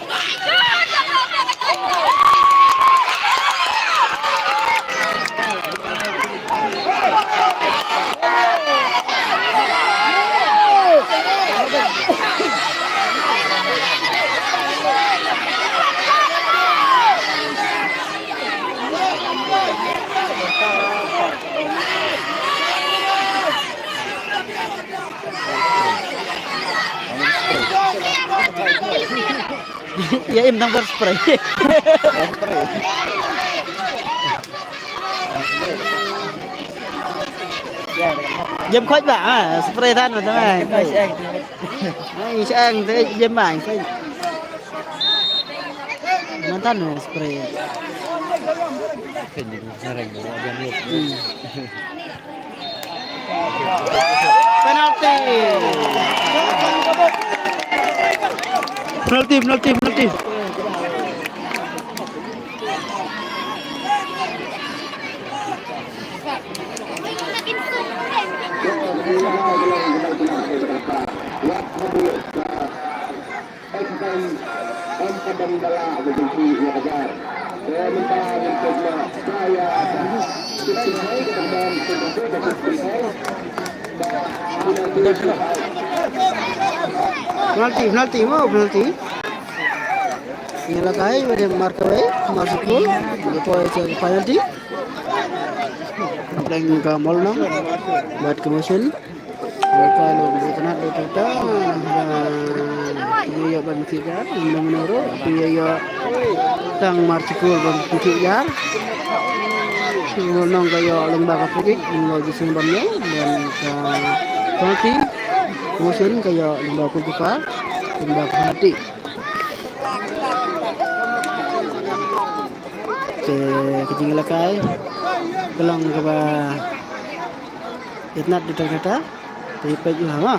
Ïa im tang bar spray. Jem khot ba, ah, spray tan ba tang ai. Ai, shang te jem ba, ai. Matan spray. Hmm. Penalti. Penalti, penalti, penalti. Penalti, penalti, mo penalti. Ïa la kai, bad marka wei, marka kul, ïa poi cha penalti. Dang ka Molnong, bad ka Mawsynram. Ïa ka long, ïa ka nat, ïa ka ta, ïa, ïa, ban ki ka, ïa, ïa, ïa, tang mar chikul ban ki ka. Nong ka ïa lyngba ka free kick, nong ji sing ban ïa, ban ka penalti. Mawsynram ka ïa lyngba ka kipa, lyngba ka penalti. Te ka jingïalehkai ka long kaba itynnad da kata. Te peit ïa ma.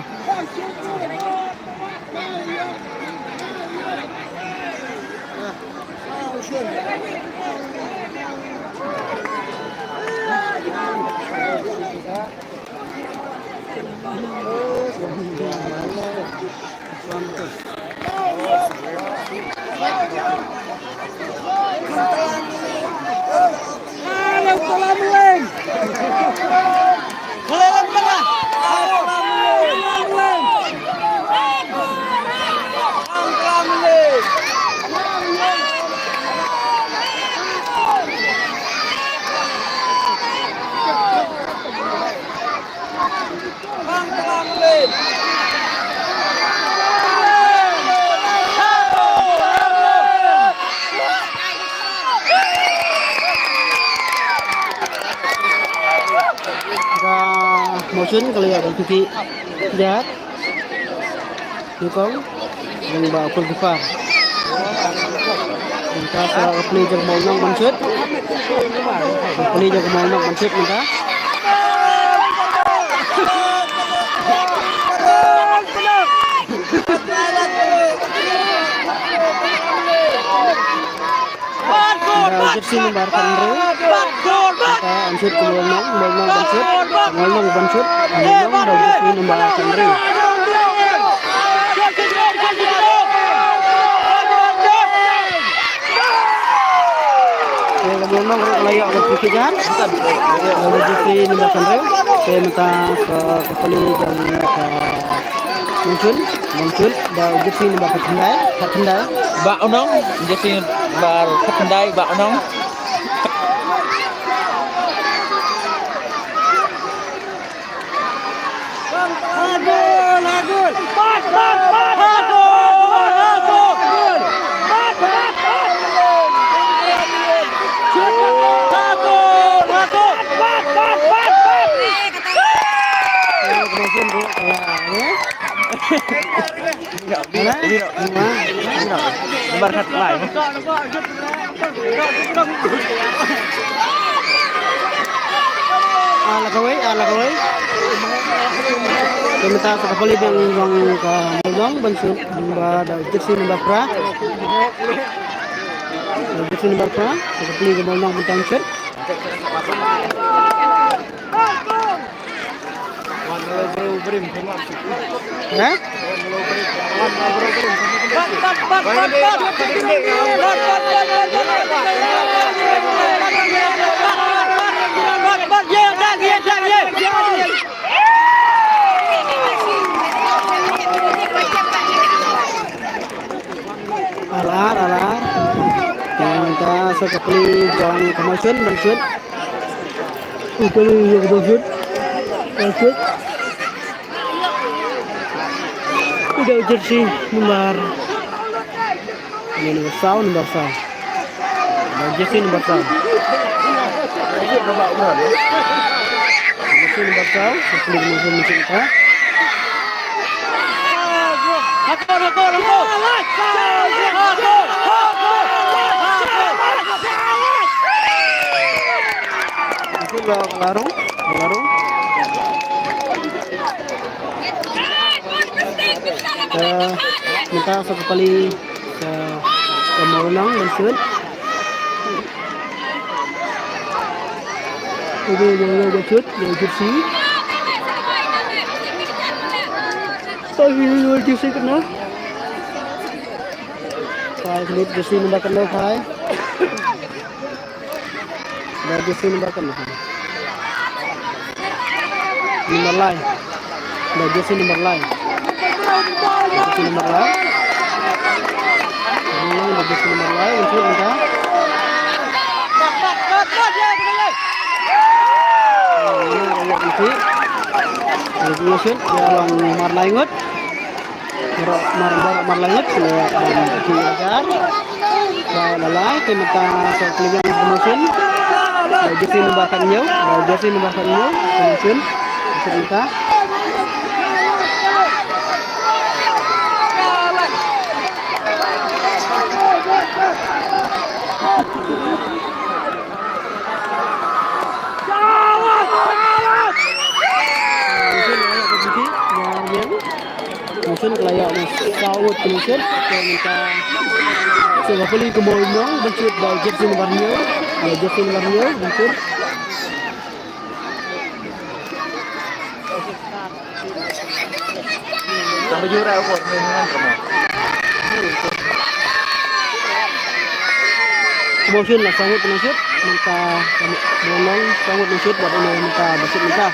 Ka Mawsynram ka la ïoh ban kiki jat. Nyukong, lyngba u goalkeeper. Mynta sa ka plie jong ka Molnong ban shoot. Ka plie jong ka Molnong ban shoot mynta. Mynta u jersey number khathynriew. Mynta yn shoot ka Molnong, Molnong ban shoot, Molnong ban shoot, Molnong da u jersey number khathynriew. Te ka Molnong ruh ka la ïoh ka free kick jan. Ka jersey number khathynriew. Te mynta ka, ka plie jong ka Mawsynram, Mawsynram da u jersey number khatkhyndai, khatkhyndai. Bah Unong, jersey number khatkhyndai, Bah Unong. Bar khat lai. Ala kawei, ala kawei. Te mynta sa ka pali biang jong ka Mawlong ban shoot, ba da u jersey number phra. Da u jersey number phra, sa ka pali ka Mawlong ban tang shoot. Ha? Alar, alar. Te mynta sa ka pali jong ka Mawshun ban shoot. U pali jong ka Mawshun ban shoot. U da u jersey number, number saw, number saw. Ba jersey number saw. Jersey number saw, sa pali number saw. Larung, larung. Eh, mynta sa ka pali, sa ka Mawlong ban shoot. Ube Mawlong ban shoot, ube jersey. Ube jersey kano. Phai, ube jersey number kano, phai. Da jersey number kano. Number lai. Da jersey number lai. Jersey number lai. Da jersey number lai. Ban shoot mynta. Ban shoot. Ban shoot. Ïa long mar lai ngut. Baroh mar, baroh mar lai ngut, le, um, ki hajar. Ba la lai, te mynta sa plie ïa ka Mawshun. Ba jersey number khathynñiew, ba jersey number khathynñiew, ka Mawshun. Ka Mawshun mynta. Mawshun ka la ïoh na saw ngut ka Mawshun. Te mynta sa ka pali ka Mawlong ban shoot da jersey number hynñiew. Ïa jersey number hynñiew ban shoot. Ka Mawshun la saw ngut ka Mawshun, mynta ka Mawlong saw ngut ka Mawshun, bad une mynta ba shoot mynta.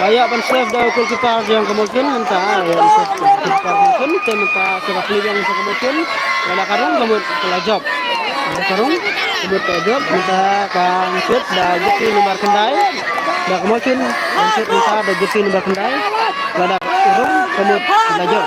Ka ïoh ban save da u goalkeeper jong ka Mawshun mynta, ïoh ban save da u goalkeeper Mawshun, te mynta sa ka plie biang sa ka Mawshun, lada ka rung ka mut ka la jop. Lada ka rung ka mut ka la jop, mynta ka shoot da jersey number khyndai, da ka Mawshun ban shoot mynta da jersey number khyndai, lada ka rung ka mut ka la jop.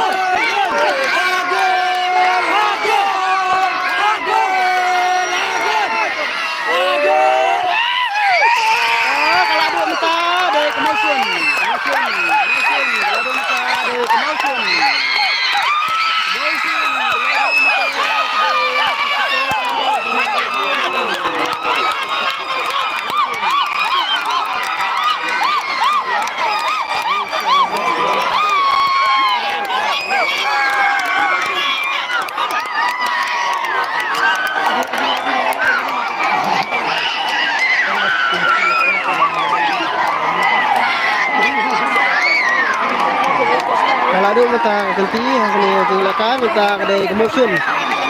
Ka la duh mynta ka kynti ha kane ka jingïalehkai, mynta ka dei ka Mawshun.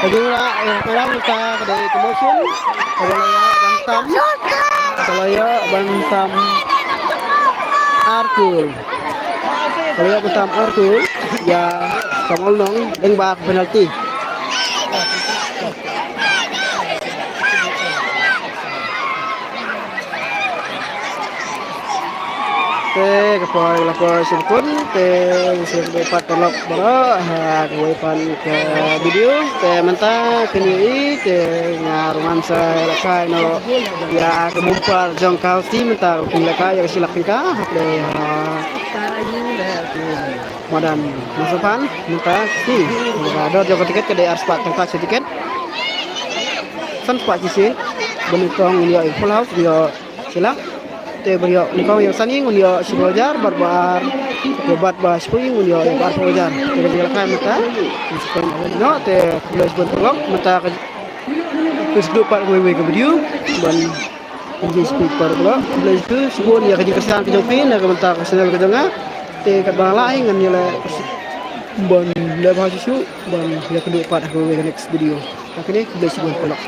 Ka jingïaleh, eh, ka la mynta ka dei ka Mawshun. Ka la ïoh ban tam. Ka la ïoh ban tam ar kol. Ka la ïoh ban tam ar kol ïa ka Mawlong lyngba ka penalty. Te ka por la por sibukun te sibuk pat paralok baroh ha kawei pat ka video. Te mynta kane i te nga ruh ngam sa lehkai noh ïa ka bumper jong ka Housie mynta, u kin lehkai ïa ka shi lak tyngka hapdeng ha madan Mawsynpan mynta. Te ka dor jong ka tiket ka dei ar spah tyngka shi tiket. San spah shi shi. Ba nyngkong un ïoh ïa ka full house, un ïoh shi lak. Te ba ïoh nyngkong ïa ka san ïing un ïoh shiphew hajar, bad ba ar, te bad ba shiphew ïing un ïoh ïa ka arphew hajar. Te ka jingïalehkai mynta. Te khublei shibun paralok mynta ka, khublei shibun pat kawei kawei ka video. Ban khublei shibun paralok, khublei shibun ïa ka jingkyrshan ka jong phi na ka bynta ka channel ka jong nga. Te katba nga lah hi ngan ïaleh ban leh bha shuh shuh ban ïakynduh pat ha kawei ka next video. Tang kine, khublei shibun paralok.